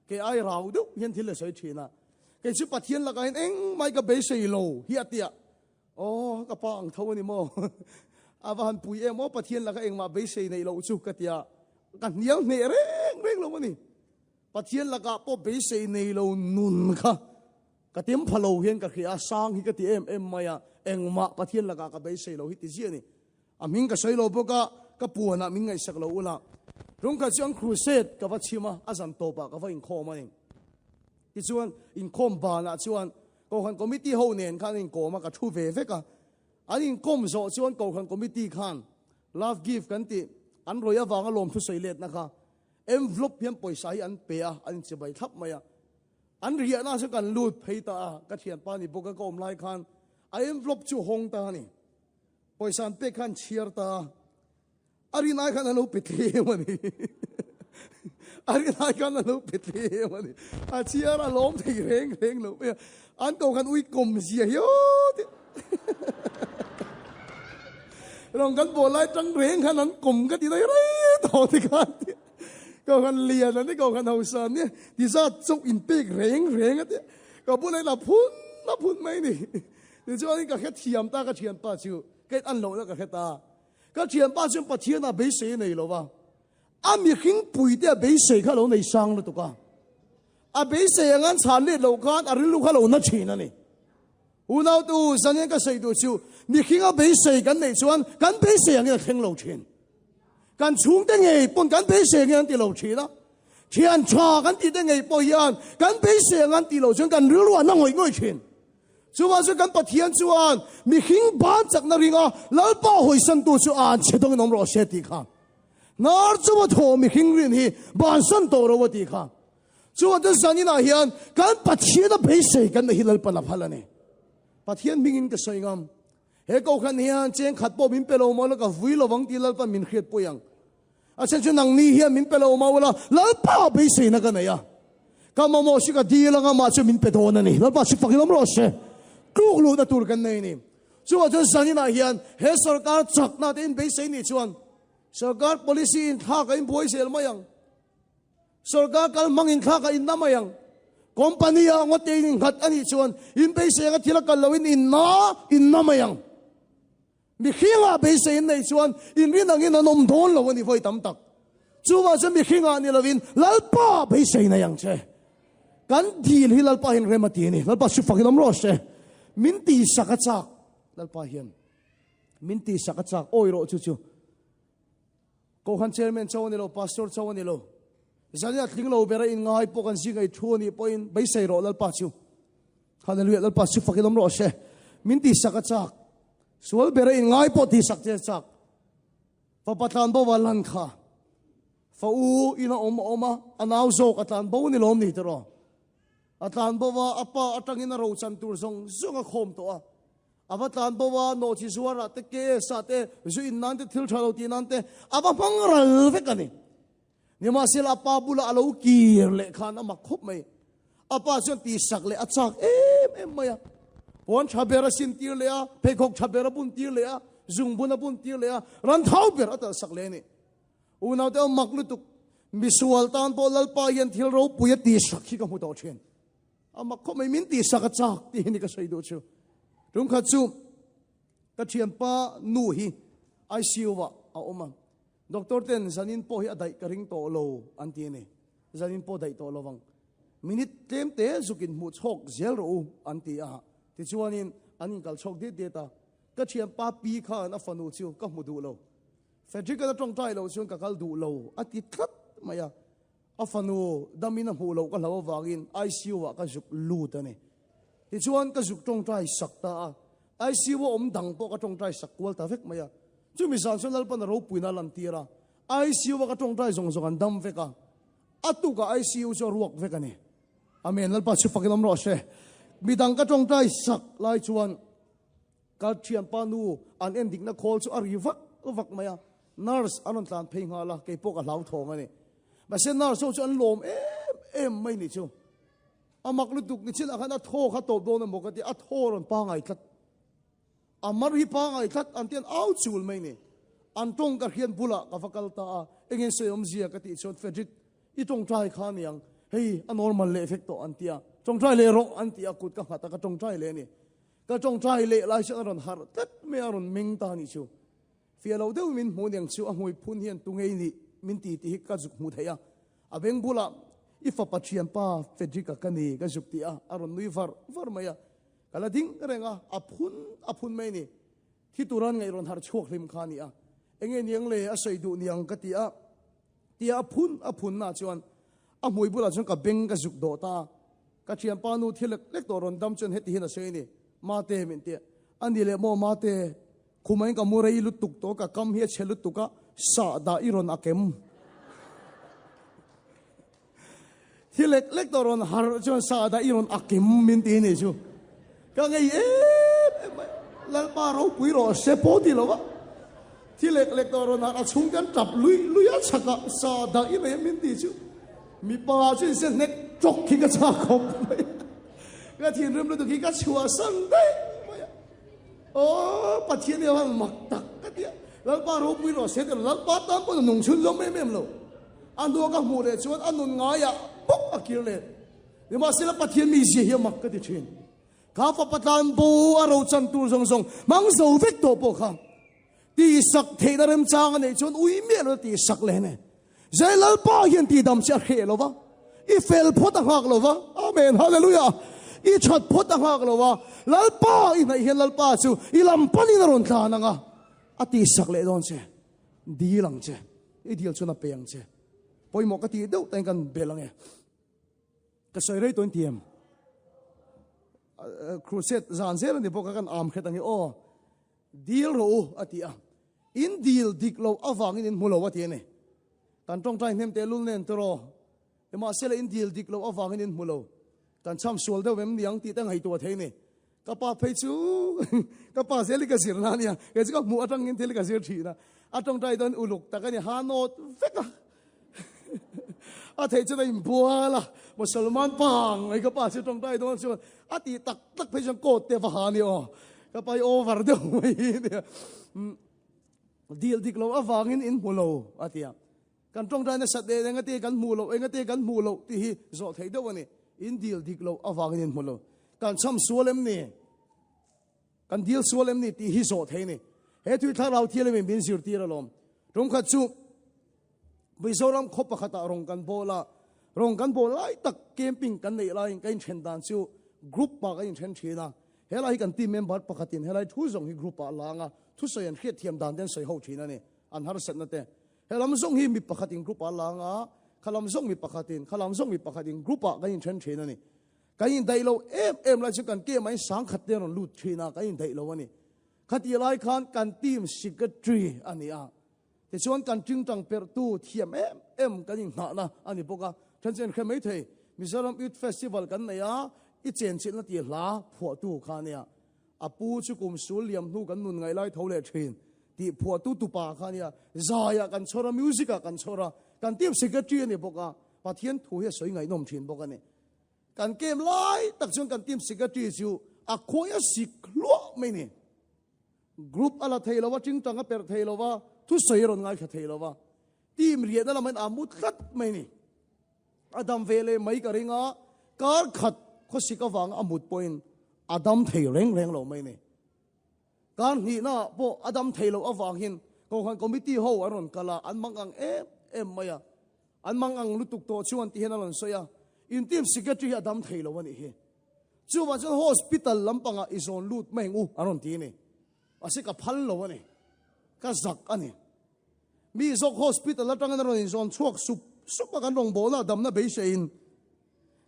Kei ai rau deuh hian thil a sawi thin a, kei chu Pathian lakah hian engmah ka beisei lo hi a ti a, aw ka pa ang tho a ni maw, a va han pui em aw Pathian laka engmah beisei neih loh chu ka ti a, ka hnial hneh reng reng lo a ni. Pathian lakah pawh beisei nei lo nun kha ka tem pha lo hian ka hria a, sang hi ka ti em em mai a, engmah Pathian lakah ka beisei lo hi ti ziah a ni. A hming ka sawi lo bawk a, ka puanah min ngaihsak lo ula. Rungkhat chu an crusade ka va chhim a, a zan tawpah ka va inkhawm a ni. Tichuan, inkhawm banah chuan Kohhran Committee ho nen khan an inkawm a, ka thu ve vek a. An inkawm zawh chuan Kohhran Committee khan love gift kan tih, an rawih avanga lawmthu sawi letna kha envelope hian pawisa hi an pe a, an inchibai thlap mai a. An riahna chu kan lut phei ta a, ka thianpa ni bawk a, ka awm lai khan a envelope chu hawng ta a ni. Pawisa an pek khan chhiar ta a, a rin ai khan a lo pe tlem a ni. A rin ai khan a lo pe tlem a ni. A chhiar a lawm thei reng reng lo mai a. An ko khan ui kawm zia hi aw ti. Rong kan bawh lai tang reng khan an kawm ka ti daih rei tawh ti khan ti. Ko khan lian an ni, ko khan hausa an ni, ti zat chauh in pek reng reng a ti. Ka bulah hian a phun a phun mai ni. Tichuanin ka hrethiam ta ka thianpa chu kei an lohna ka hre ta. Ka thianpa chuan Pathian a beisei a nei lo va, a mihring puite a beisei kha a lo nei sang lutuk a. A beisei ang an chhan let loh khan a rilru kha a lo na thin a ni. Unautu, zan hian ka sawi duh chu mihring a beisei kan neih chuan kan beisei angin a thleng lo thin. Kan chhungte ngei pawn kan beisei angin an ti lo thin a. Thian tha kan tihte ngei pawh hian kan beisei ang an tih loh chuan kan rilru a na ngawih ngawih thin. Chuvang chuan kan Pathian chuan mihring ban chakna ringa Lalpa hawisantu chu a an chhe dawngin awm rawh se tih kha. Hnar chunga thaw mihring rin hi bansan tawh ro a tih kha. Chuvang chuan zaninah hian kan Pathian a beisei kan neih hi Lalpan a phal a ni. Pathian hmingin ka sawi ngam. He kohhran hian cheng khat pawh min pe lo maw la ka vui lovang tih Lalpan min hriat pawih ang. A chhan chu nangni hian min pe lo maw la Lalpa beiseina ka nei a. Ka mamawh chu ka dil anga mah chu min pe dawn a ni. Lalpa chu fak ilawm rawh se. Tluk luhna tur kan nei a ni. Chuvang chuan zaninah hian he sorkar chakna te in beisei nih chuan sorkar policy in thlak a inbuai zel mai ang. Sorkar kal hmang in thlak a inna mai ang. Company ah ngawt te in innghat a nih chuan in beisei anga thil a kal loin inna inna mai ang. Mihring ah beisei in neih chuan inrin angin an awm dawn lo a ni vawi tam tak. Chuvang chuan mihring ah ni lovin Lalpa beisei nei ang che. Kan dil hi Lalpa hian rem a ti a ni. Lalpa chu fak in awm rawh se. Min tihsak a chak. Lalpa hian min tihsak a chak. Awi rawh chu chu. Kohhran chairman cho a ni lo, pastor cho a ni lo. Zania tling lo bera in ngai pawh kan zinga i thu a nih pawhin beisei rawh Lalpa chu. Hallelujah, Lalpa chu fakin awm rawh se. Min tihsak a chak. Sual bera in ngai pawh tihsak che a chak. Fapa tlan bo a lan kha. Fa u in a awm a awm a, a nau zawk a tlan bo ni lawm ni tiraw. A tlan bo a, a pa atangin a rochan tur zawng zawng a khawm tawh a. A va tlan bo a, nawhchi zuarah te, KS ah te, zu in nan te, thil tha lo tih nan te, a va hmang ral vek a ni. Nimahsela a pa bulah a lo kir leh khan a mak khawp mai. A pa chuan tihsak leh a chak em em mai a. Puan tha ber a sin tir leh a, pheikhawk tha ber a bun tir leh a, zungbun a bun tir leh a, ran thau ber a talhsak leh a ni. Unaute aw mak lutuk, misual tan pawh Lalpa hian thil ropui a tihsak hi ka hmu tawh thin. A mak khawp mai, min tihsak a chak tih hi ni ka sawi duh chu. Tum khat chu ka thianpa nu hi ICU ah a awm a, doctor ten zanin pawh hi a daih ka ring tawh lo an ti a ni. Zanin pawh daih tawh lo vang. Minute tlem te zukin hmuh chhawk zel rawh u an ti a. Tichuanin an inkal chhawk diat diat a. Ka thianpa pi khan a fanu chu ka hmu duh lo. Frederick-a la tawngtai loh chuan ka kal duh lo a ti tlat mai a. A fanu damin a hmuh loh ka hlau avangin ICU ah ka zuk lut a ni. Tichuan ka zuk tawngtai sak ta a, ICU a awm dang pawh ka tawngtai sak kual ta vek mai a. Chumi zan chuan Lalpan a ropuina a lantir a, ICU a ka tawngtai zawng zawng an dam vek a, a tukah ICU chu a ruak vek a ni. Amen, Lalpa chu fakin awm rawh se. Midang ka tawngtai sak lai chuan Ka thianpa nu an en dikna khawl chu a ri vak vak mai a, nurse an rawn tlan phei nghal a, keipawh ka hlauthawng a ni. Mahse nurse ho chu an lawm em em mai ni chu. A mak lutuk ni chinah khan a thaw kha tawp dawn emaw ka ti, a thaw rawn pangai tlat. A mar hi pangai tlat an ti an au chul mai ni. An tawng ka hriat bulah ka va kal ta a, engin sawi awmzia ka tih chuan Frederick i tawngtai kha aniang, hei a normal leh vek tawh an ti a, tawngtai leh rawh an ti a, kut ka nghat a ka tawngtai leh a ni. Ka tawngtai leh lai chuan a rawn harh tlat mai a, a rawn meng ta a nih chu. Fiah lo deuhin min hmuh niang chu a hmui phun hian tu ngei nih min ti tih hi ka zuk hmu thei a. A beng bulah i fapa thianpa Frederick-a ka ni ka zuk ti a, a rawn nui var var mai a. Ka la ding reng a, a phun a phun mai a ni. Thi tura an ngaih rawn harh chhuak hlim kha a ni a. Enge niang le a sawi duh niang ka ti a. Tia a phun a phunna chuan a hmui bulah chuan ka beng ka zuk dawh ta a. Ka thianpa nu thil lek lek tawh rawn dam chuan heti hian a sawi a ni, Mate min ti a. A ni leh maw Mate, khumah in ka mu rei lutuk tawh, ka kam hi a chhe lutuk a, sah dah i rawn a kem. Thil lek lek tawh rawn harh chuan sah dah i rawn a kem min ti a ni chu. Ka ngei em em mai, Lalpa ropui rawh se pawh ti lo va. Thi lek lek tawh rawn harh a chhung te an tap lui lui a chhak a, sa dah i nei a min ti chu mipa chu in se hnek tawk khi ka chak khawp mai a. Ka thinrim lutuk hi ka chhuahsan daih mai a. Aw Pathian hi a van mak tak ka ti a, Lalpa ropui rawh se ti lo, Lalpa tan pawh nung chhun zawm em em lo. A hnua ka hmuh leh chuan a nun ngaiah bawk a kir let. Nimahsela Pathian mizia hi a mak ka ti thin. Kha fapa tlan bo a rochan tur zawng zawng hmang zo vek tawh pawh kha tihsak theihna remchang a neih chuan ui miah lo tihsak leh ne. Zai Lalpa hian tihdam che a hreh lo va, i fel phawt a nghak lo va, Amen, Hallelujah, i that phawt a nghak lo va, Lalpa i hnaih hian Lalpa chu i lam panin a rawn tlan ang a, a tihsak leh dawn che, dil ang che, i dil chuan a pe ang che. Pawimawh ka tih deuh tain kan bel ang e. Ka sawi rei tawhin ti em? Crusade zan zel a ni bawk a, kan am hret ang i aw. Dil rawh u a ti a. In dil dik loh avangin in hmu lo a ti a ni. Kan tawngtai hnem teh lul nen tawh. Nimahsela in dil dik loh avangin in hmu lo. Kan chham sual deuh em niang tih te ngaihtuah thei a ni. Ka pa phei chu ka pa zel hi ka zir na ania, kei chu ka hmuh atangin thil hi ka zir thin a, a tawngtai dawn uluk tak a ni, ha nawt vek a, a theih chuan a inbual a, Musalman pa ang mai ka pa chu tawngtai dawn chuan a tih tak tak phei chuan coat te va ha a ni aw, ka pa hi over deuh mai hi nia, dil dik lo avangin in hmu lo a ti a. Kan tawngtai nasat nen engate kan hmuh loh, engate kan hmuh loh tih hi zawh theih deuh a ni. In dil dik loh avangin in hmu lo. Kan chham sual em ni? Kan dil sual em ni tih hi zawh theih a ni. He thui thlarau thianghlimin min zirtir alawm. Tumkhat chu Mizoram khaw pakhatah rawng kan bawl a, rawng kan bawl lai tak camping kan neih laiin ka inthen dan chu group ah kan inthen thin a. Helai hi kan team member pakhatin helai thu zawng hi group ah a lang a, thusawi an hriatthiam dan te an sawi ho thin a ni, an harsatna te. He lam zawng hi mi pakhatin group ah a lang a, kha lam zawng mi pakhatin, kha lam zawng mi pakhatin group ah kan inthen thin a ni. Kan indaih lo em em lai chu kan team ah in sangkhat te a rawn lut thin a, kan indaih lo a ni. Khatih lai khan kan team secretary a ni a, tichuan kan tingtang perhtu thiam em em kan inghahna a ni bawk a. Then chu inhre mai thei, Mizoram Youth Festival kan nei a, i chenchilhna tih hla phuahtu kha a nia. A pu chu kum sul liam hnu kan nun ngaih lai tho leh thin tih phuahtu tupa kha a nia. Zaiah kan chhawr a, music ah kan chhawr a, kan team secretary a ni bawk a, Pathian thu hi a sawi ngaihnawm thin bawk a ni. Kan kem lai tak chuan kan team secretary chu a khawi a sik hluah mai ni. Group a la thei lo va, tingtang a perh thei lo va, thusawi a rawn ngaithla thei lo va, team riahna lamah a mu tlat mai ni. A dam ve leh mai ka ring a, kar khat khawsik avanga a mut pawhin a dam thei reng reng lo mai ni. Kar hnihna ah pawh a dam thei loh avangin Kohhran Committee ho an rawn kal a, an mang ang em em mai a. An mang ang lutuk tawh chuan ti hian a rawn sawi a, in team secretary hi a dam thei lo a nih hi. Chuvang chuan hospital lampangah i zawn lut mai ang u an rawn ti a ni. Mahse ka phal lo a ni. Ka zak a ni. Mi zawk hospital atangin a rawn inzawn chhuak sup sup a, kan rawngbawlna damna beiseiin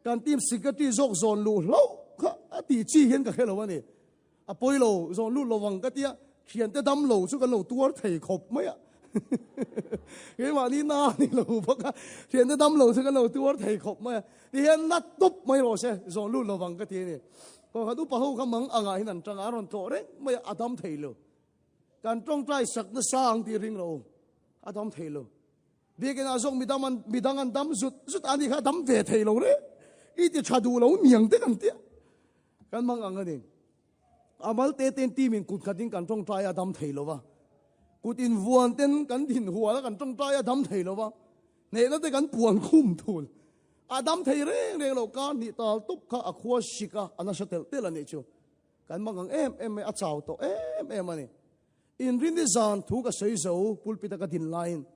kan team secretary zawk zawn luh hlauh kha a tih chi hian ka hre lo a ni. A pawi lo, zawn lut lo vang ka tia, thiante dam lo chu kan lo tuar thei khawp mai a. Keimahni na ni lo bawk a, thiante dam lo chu kan lo tuar thei khawp mai a. Ti hian na tup mai rawh se, zawn lut lo vang ka ti a ni. Kawngkhat upa ho kha mang angah hian an tang a, a rawn tlawh reng mai a, a dam thei lo. Kan tawngtai sak nasa ang tih ring lo, a dam thei lo. Biakinah zawk midang an midang an dam zut zut a ni kha a dam ve thei lo re. I ti tha duh lo niang te kan tia. Kan mang ang a ni. Amal te ten team in kut khat in kan tawngtai a dam thei lo va. Kut in vuan ten kan din hual a kan tawngtai a dam thei lo va. Hnehna te kan puan khum thul. A dam thei reng reng lo kar hnih tal tup kha a khua sik a, a nasa telh telh a nih chu. Kan mang ang em em mai, a chau tawh em em a ni. Inrinni zan thu ka sawi zo, pulpit a ka din laiin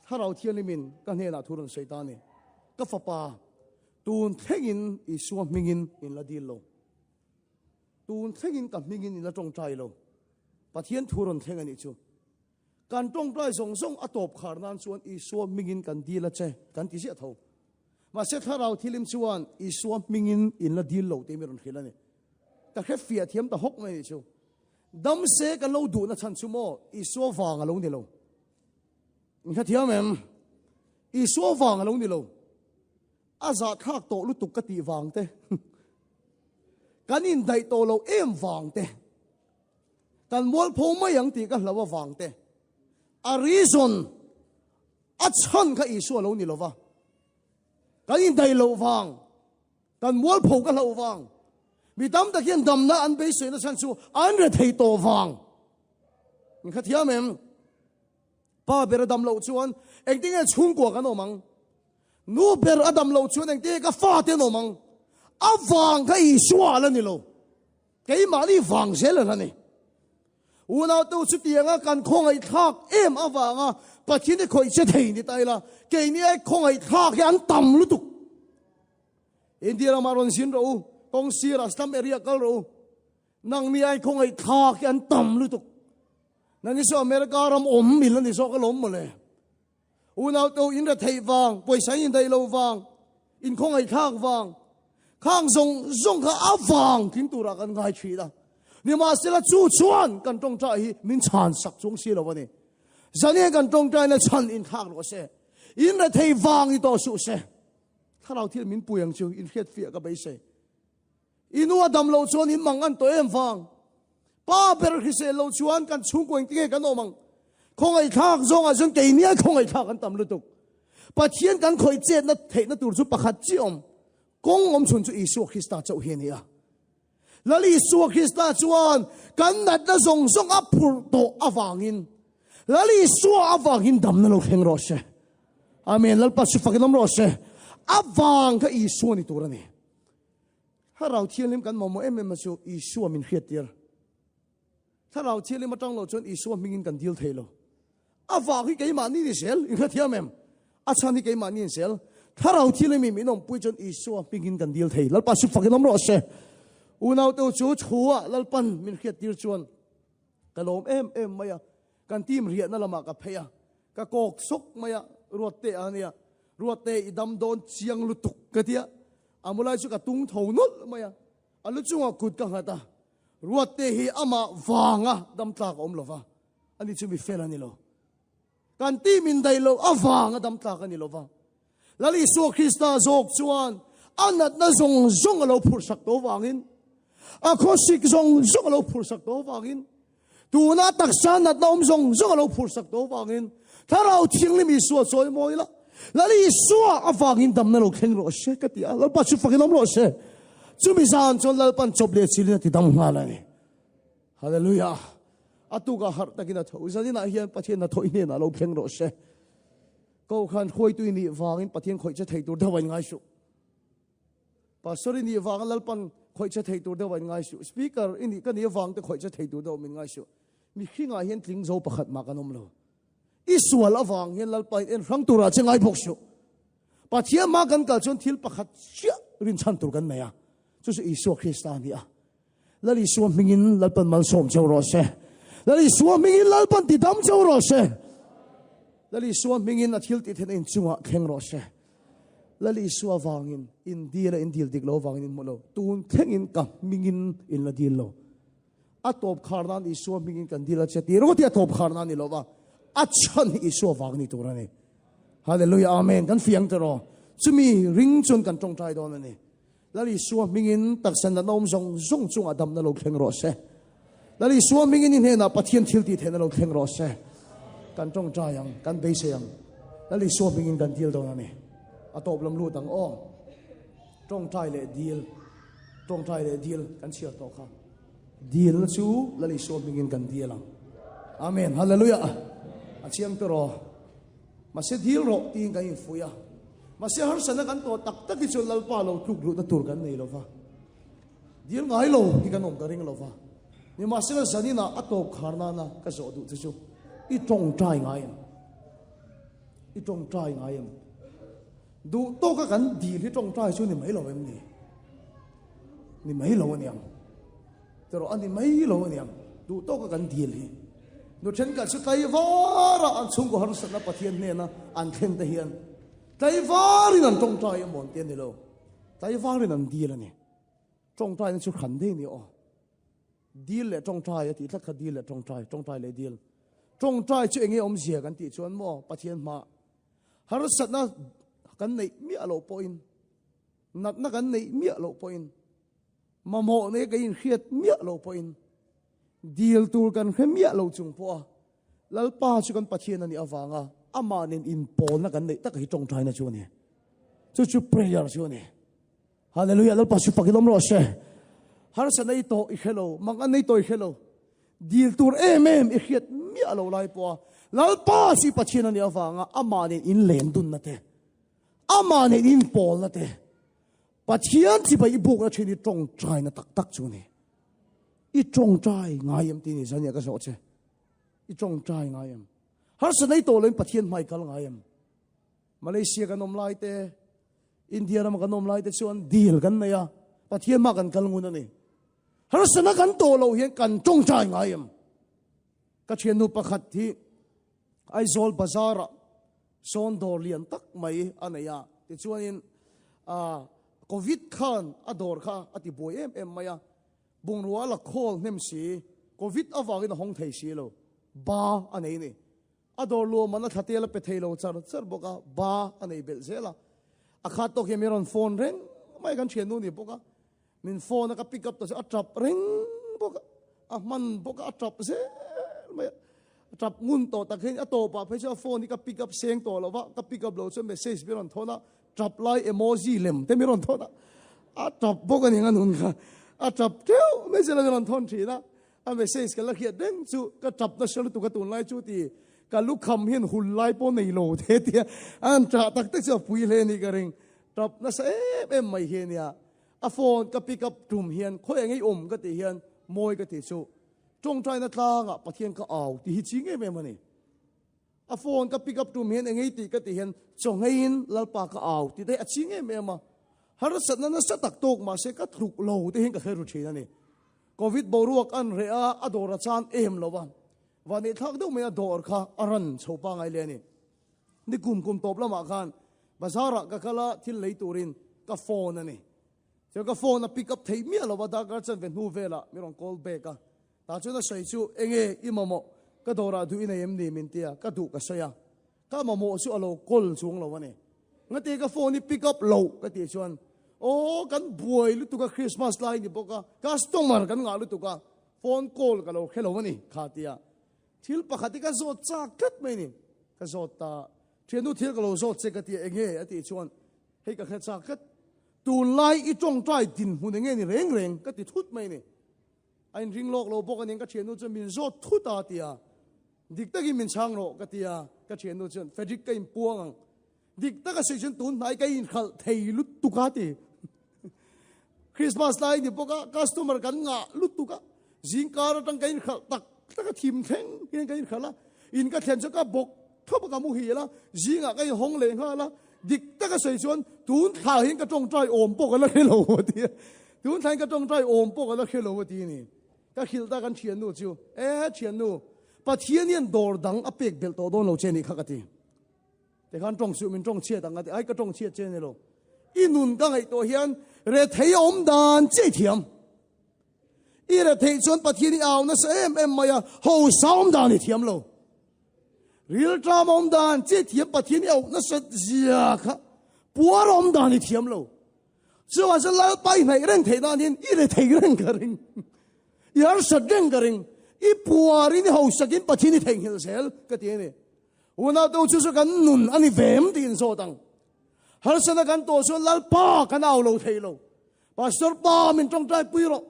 Thlarau Thianghlimin ka hnenah thu rawn sawi ta a ni. Ka fapa, tun thlengin Isua hmingin in la dil lo. Tun thlengin ka hmingin in la tawngtai lo. Pathian thu rawn thleng a nih chu. Kan tawngtai zawng zawng a tawp khar nan chuan Isua hmingin kan dil a che, kan ti ziah tho. Mahse Thlarau Thilim chuan Isua hmingin in la dil lo tih mi rawn hrilh a ni. Ka hre fiah thiam ta hawk mai a nih chu. Dam se kan lo duhna chhan chu maw Isua vang a lo ni lo. In hre thiam em? Isua vang a lo ni lo. A zahthlak tawh lutuk ka tih vang te. Kan indaih tawh lo em vang te. Kan mualpho mai ang tih ka hlau avang te. A reason, a chhan kha Isua lo ni lo va. Kan indaih loh vang. Kan mualpho ka hlauh vang. Mi tam tak hian damna an beiseina chhan chu an re thei tawh vang. In kha thiam em? Pa ber a dam loh chuan engtinge chhungkua kan awm ang? Nu ber a dam loh chuan engtinge ka fate an awm ang? A vang kha Isua a la ni lo. Keimahni vang zel a la ni. Unautu chutianga kan khawngaihthlak em avanga Pathian hi khawih che thei ni ta ila, keini ai khawngaihthlak hi an tam lutuk. India ramah rawn zin rawh u, kawng sirah slum area kal rawh u, nangni ai khawngaihthlak hi an tam lutuk. Nangni chu America ram awm mil a ni zawk alawm mawle. Unautu in retheih vang, pawisa in indaih lo vang, in khawngaihthlak vang, khang zawng zawng kha a vang tling turah kan ngai thin a. Nimahsela chu chuan kan tawngtai hi min chhan sak chung si lo a ni. Zaniah kan tawngtaina chhan inthlak rawh se. In rethei vang i tawh suh se. Thlarau thil min pui ang chu in hriatfiah ka beisei. I nu a dam loh chuan in mang an tawh em vang. Pa ber hrisel lo chuan kan chhungkaw engtinge kan awm ang? Khawngaihthlak zawngah chuan keini a khawngaihthlak an tam lutuk. Pathian kan khawih chetna theihna tur chu pakhat chiah awm. Kawng awm chhun chu Isua Krista chauh hi a ni a. Lal Isua Krista chuan kan natna zawng zawng a phurh tawh avangin Lal Isua avangin damna lo thleng rawh se. Amen. Lalpa chu fakin awm rawh se. Avang kha Isua ni tur a ni. Thlarau Thianghlim kan mamawh em em a chu Isua min hriattir. Thlarau Thianghlim atang lo chuan Isua hmingin kan dil thei lo. A vang hi keimahni ni zel, in hrethiam em? A chhan hi keimahni ni zel. Thlarau Thianghlim in min awmpui chuan Isua hmingin kan dil thei. Lalpa chu fakin awm rawh se. Unaute chu thu-ah Lalpan min hriattir chuan ka lawm em em mai a. Kan team riahna lamah ka phei a, ka kawk sawk mai a, Ruatte a nia, Ruatte i dam dawn chiang lutuk ka ti a, a mulai chu ka tung tho nawlh mai a, a lu chungah kut ka nghat a, Ruatte hi amah vanga dam tlak a awm lo va, ani chu mi fel a ni lo. Kan team in daih loh avanga dam tlak a ni lo va. Lal Isua Krista zawk chuan a natna zawng zawng a lo phurhsak tawh vangin, a khawsik zawng zawng a lo phurhsak tawh vangin, tuna taksa natna awm zawng zawng a lo phurhsak tawh vangin, Thlarau Thianghlim Isua chawi mawi la, Lal Isua avangin damna lo thleng rawh se ka ti a, Lalpa chu fakin awm rawh se. Chumi zan chuan Lalpan chawp leh chilin a ti dam nghal a ni. Hallelujah! A tukah harh takin a tho. Zaninah hian Pathian hnathawh i hnenah lo thleng rawh se. Kohhran hruaitu i nih vangin Pathian khawih che thei tur deuh a in ngai suh. Pastor i nih vanga Lalpan khawih che thei tur deuh a in ngai suh. Speaker i nih ka nih avang te khawih che thei tur deuh min ngai suh. Mihringah hian tling zo pakhat mah kan awm lo. I sual avang hian Lalpa in en hrang turah che ngai bawk suh. Pathian hma kan kal chuan thil pakhat chiah rinchhan tur kan nei a. Chu chu Isua Krista a ni a. Lal Isua hmingin Lalpan malsawm cheu rawh se. Lal Isua hmingin Lalpan tidam cheu rawh se. Lal Isua hmingin a thil tih theihna inchungah thleng rawh se. Lal Isua vangin in dil a in dil dik lo vangin in hmu lo. Tun thlengin ka hmingin in la dil lo. A tawp khar nan Isua hmingin kan dil a che ti ringawt hi a tawp khar nan ni lo va. A chhan hi Isua vang ni tur a ni. Hallelujah Amen. Kan fiang te rawh. Chumi ring chuan kan tawngtai dawn a ni. Lal Isua hmingin taksa natna awm zawng zawng chungah damna lo thleng rawh se. Lal Isua hmingin i hnenah Pathian thil tih theihna lo thleng rawh se. Kan tawngtai ang, kan beisei ang. Lal Isua hmingin kan dil dawn a ni. A tawp lam lut ang aw. Tawngtai leh dil, tawngtai leh dil kan chhiar tawh kha. Dilna chu Lal Isua hmingin kan dil ang. Amen. Hallelujah. A chiang te rawh. Mahse dil rawh tiin kan infuih a. Mahse harsatna kan tawh tak tak hi chuan Lalpa lo tluk luhna tur kan nei lova. Dil ngai lo hi kan awm ka ring lova. Nimahsela zaninah a tawp khar nana ka zawh duh che chu i tawngtai ngai em? I tawngtai ngai em? Duh tawka kan dil hi tawngtai chu ni mai lo em ni? Ni mai lo aniang. Tiraw a ni mai lo aniang. Duh tawka kan dil hi. Nu thenkhat chu tlaivara an chhungkaw harsatna Pathian hnena an thlen te hian tlaivarin an tawngtai emaw an ti a ni lo. Tlaivarin an dil a ni. Tawngtaina chu hran daih a ni aw. Dil leh tawngtai a tih tlat kha dil leh tawngtai, tawngtai leh dil. Tawngtai chu enge awmzia kan tih chuan maw Pathian hma harsatna kan neih miah loh pawhin natna kan neih miah loh pawhin Mamawh nei ka inhriat miah lo pawhin dil tur kan hre miah lo chung pawha Lalpa chu kan Pathian a nih avanga amah nen inpawlna kan neih tak hi tawngtaina chu a ni. Chu chu prayer chu a ni. Hallelujah, Lalpa chu fakin awm rawh se. Harsa nei tawh i hre lo, mang an nei tawh i hre lo. Dil tur em em i hriat miah lo lai pawha Lalpa chu i Pathian a nih avanga amah nen inlen dunna te, amah nen inpawlna te, Pathian chibai i bukna thin hi tawngtaina tak tak chu a ni. I tawngtai ngai em tih ni zania ka zawh che. I tawngtai ngai em? Harsa nei tawh loin Pathian hmai kal ngai em? Malaysia kan awm lai te, India rama kan awm lai te chuan dil kan nei a, Pathian hma kan kal ngun a ni. Harsana kan tawh loh hian kan tawngtai ngai em? Ka thiannu pakhat hi Aizawl bazar-ah sawn dawr lian tak mai a nei a, tichuanin ah Covid khan a dawr kha a ti buai em em mai a, bungrua a la khawl hnem si, Covid avangin a hawng thei si lo, ba a nei a ni. A dawr luam an a thla tel a pe thei lo char char bawk a, ba a nei belh zel a, a khat tawk hian min rawn phone reng mai kan thiannu ni bawk a. Min phone a ka pick up ta chu a tap reng bawk a, a hman bawk a, a tap zel mai a. A tap ngun tawh tak hian a tawpah phei chuan a phone hi ka pick up seng tawh lo va, ka pick up lo chuan message min rawn thawn a, tap lai emoji lem te min rawn thawn a, a tap bawk a ni ang a nun kha, a tap teuh mai zel a min rawn thawn thin a, a message ka la hriat reng chu ka tap nasa lutuk a tunlai chu ti ka lukham hian hul lai pawh nei lo te tia a han tah tak tak chu a pui hle a nih ka ring, tap nasa em em mai hi a nia. A phone ka pick up tum hian khawi eng ei awm ka tih hian mawi ka tih chu tawngtaina tlangah Pathian ka au tih hi ching em em a ni. A phone ka pick up tum hian eng ei tih ka tih hian chawngeiin Lalpa ka au tih te hi a ching em em a. Harsatna nasa tak tawk mahse ka tluk lo te hian ka hre ru thin a ni. Covid boruak an reh a, a dawr a chan em lo a. Vanneihthlak deuh mai a dawr kha a ran chho pangai le a ni. Ni kum kum tawp lamah khan bazar ah ka kal a, thil lei turin ka phone a ni. Chuan ka phone a pick up thei miah lo a, darkar chanve hnu velah min rawn call back a. Tah chuan a sawi chu, Enge i mamawh? Ka dawrah duh i nei em ni? min ti a, ka duh ka sawi a. Ka mamawh chu a lo call chuang lo a ni. Ngati ka phone i pick up loh ka tih chuan, Aw kan buai lutuk a, Christmas lai ni bawk a, customer kan ngah lutuk a, phone call ka lo hre lo a ni kha tia. Thil pakhat hi ka zawt chak tlat mai ni. Ka zawt ta, Thiannu thil ka lo zawt che ka ti a, enge a tih chuan hei ka hre chak tlat. Tunlai i tawngtai dinhmun enge ni reng reng ka ti thut mai ni. A inring lawk lo bawk a nia ka thiannu chuan min zawt thut a ti a. Dik takin min chhang rawh ka ti a, ka thiannu chuan Frederick ka inpuang ang. Dik taka sawi chuan tun hnai ka inhralh thei lutuk a ti. Christmas lai ni bawk a, customer kan ngah lutuk a, zingkar atang ka inhralh tak tak a, thim thleng hian ka inhralh a, in ka thlen chuan ka bawk thawp a ka muhil a, zingah ka inhawng leh nghal a, dik taka sawi chuan tun thla hian ka tawngtai awm pawh ka la hre lo a ti a, tun thla hian ka tawngtai awm pawh ka la hre lo a ti a ni. Ka hrilh ta kan thiannu chu, e thiannu, Pathian hian dawr dang a pek belh tawh dawn lo che nih kha ka ti. Tikhan tawng suh min tawng chhiat ang a ti. Ai ka tawng chhiat che ni lo. I nun ka ngaihtuah hian rethei a awm dan chiah i thiam. I retheih chuan Pathian i au nasa em em mai a, hausa awm dan i thiam lo. Rilṭam awm dan chiah i thiam Pathian i auh nasa zia kha puar awm dan i thiam lo. Chuvang chuan Lalpa i hnaih reng theih nan hian i rethei reng ka ring. I harsat reng ka ring. I puarin i hausakin Pathian i theihnghilh zel ka ti a ni. Unau te u chu chu kan nun a ni ve em tiin zawt ang. Harsatna kan tawh chuan Lalpa kan au lo thei lo. Pastor pa min tawngtai pui rawh.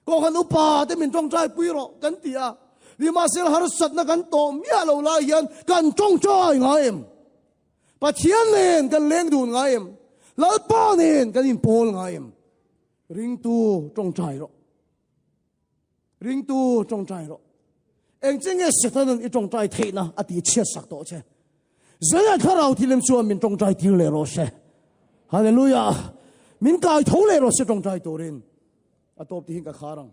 Kohhran upa te min tawngtai pui rawh kan ti a. Nimahsela harsatna kan tawh miah lo lai hian kan tawngtai ngai em? Pathian nen kan leng dun ngai em? Lalpa nen kan inpawl ngai em? Ringtu tawngtai rawh. Ringtu tawngtai rawh. Eng che nge Setanan i tawngtai theihna a ti chhiat sak tawh che. Zela thlarau thilem chuan min tawngtai tir leh rawh se. Hallelujah. Min kai tho leh rawh se tawngtai turin. A tawp tihin ka khar ang.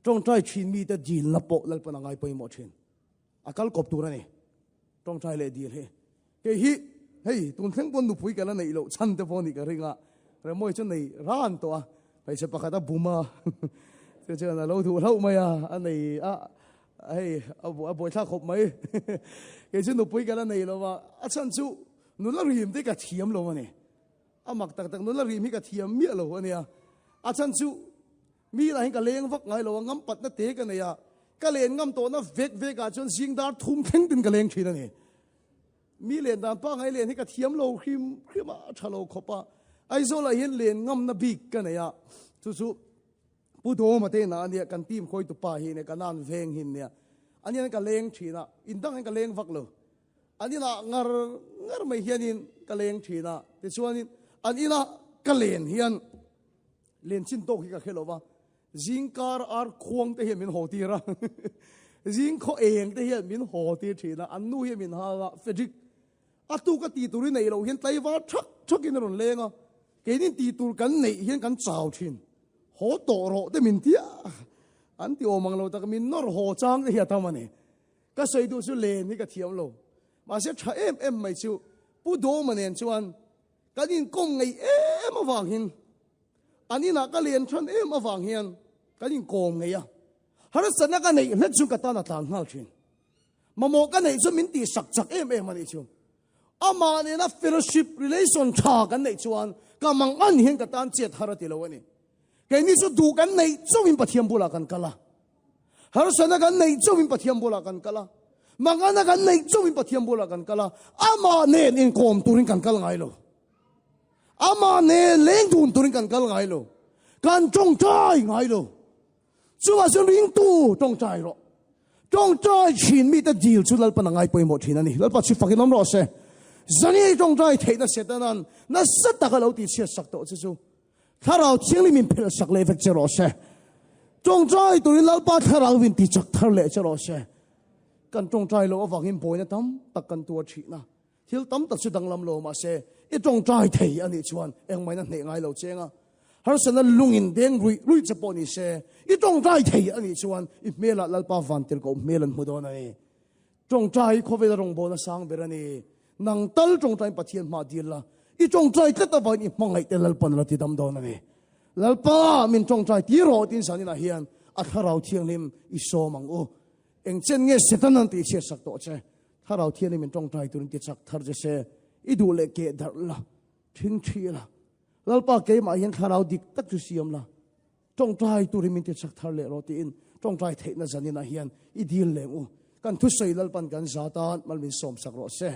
Tawngtai thin mite dilna pawh Lalpan a ngai pawimawh thin. A kal kawp tur a ni. Tawngtai leh dil hi. Kei hi hei tun thleng pawn nupui ka la neih loh chhan te pawh nih ka ring a, Remawi chu nei ran tawh a, hmeichhe pakhat a bum a, chu chuan a lo duh hlauh mai a, a nei a, hei a buaithlak khawp mai. Kei chu nupui ka la nei lo va, a chhan chu nula rim te ka thiam lo a ni. A mak tak tak nula rim hi ka thiam miah lo a nia. A chhan chu Mi lah hi ka leng vak ngai lo a, ngam patna te ka nei a, ka len ngam tawhna vek vek ah chuan zing dar thum thleng tin ka leng thin a ni. Mi len dan pangai len hi ka thiam lo hrim hrim a, a tha lo khawp a. Aizawl ah hian len ngamna bik ka nei a, chu chu Pu Dawma te inah a nia, kan team khawitu pa hi nia, ka nan veng hin nia. A nian ka leng thin a, in dang hian ka leng vak lo. An inah ngar ngar mai hianin ka leng thin a, tichuanin an inah ka len hian Len chin tawk hi ka hre lo va, zingkar ar khuang te hian min haw tir a, zing khaw eng te hian min haw tir thin a, an nu hian min hal a, Frederick, a tu ka tih tur i neih loh hian tlaivar thak thakin a rawn leng a, keinin tih tur kan neih hian kan chau thin, haw tawh rawh te min ti a, an ti awm ang lo tak, min nawr haw chang te hi a tam a ni. Ka sawi duh chu len hi ka thiam lo, mahse tha em em mai chu Pu Dawma nen chuan Kan inkawm ngei em avang hian, an inah ka len than em avang hian kan inkawm ngei a. Harsatna ka neih hlet chu ka tan a tlan nghal thin. Mamawh ka neih chu min tih sak chak em em a nih chu. Amah nena fellowship relation tha kan neih chuan ka mang an hian ka tan chet har a ti lo a ni. Keini chu duh kan neih chauhin Pathian bulah kan kal a. Harsatna kan neih chauhin Pathian bulah kan kal a. Mangana kan neih chauhin Pathian bulah kan kal a. Amah nen inkawm turin kan kal ngai lo. Amah nen leng dun turin kan kal ngai lo. Kan tawngtai ngai lo. Chuvah chuan ringtu tawngtai rawh. Tawngtai thin mite dil chu Lalpan a ngai pawimawh thin a ni. Lalpa chu fakin awm rawh se. Zani tawngtai theihna Setanan nasa taka lo tihchhiat sak tawh che chu Thlarau Thianghlim in phelh sak leh vek che rawh se. Tawngtai turin Lalpa Thlarau in ti chak thar leh che rawh se. Kan tawngtai loh avangin buaina tam tak kan tuar thin a. Thil tam tak chu danglam lo mahse i tawngtai thei a nih chuan engmahina hneh ngai lo cheng a. Harsatna lungin deng ruih ruih che pawh ni se i tawngtai thei a nih chuan i hmelah Lalpa vantirhkoh hmel an hmu dawn a ni. Tawngtai hi khawvela rawngbawlna sang ber a ni. Nang tal tawngtaiin Pathian hma dil la, i tawngtai tlat avangin i hmangaih te Lalpan la ti dam dawn a ni. Lalpa min tawngtai ti rawh tiin zaninah hian a Thlarau Thianghlim i sawm ang u. Eng chen nge Satan an tihchhiat sak tawh che? Thlarau Thianghlim min tawngtai turin ti chak thar che se, i duh leh keh darh la, thing thi la. Lalpa keimah hian Thlarau dik tak chu siam la. Tawngtai turin min ti chak thar leh rawh tiin tawngtai theihna zaninah hian i dil leng u. Kan thusawi Lalpan kan za tan mal min sawm sak rawh se.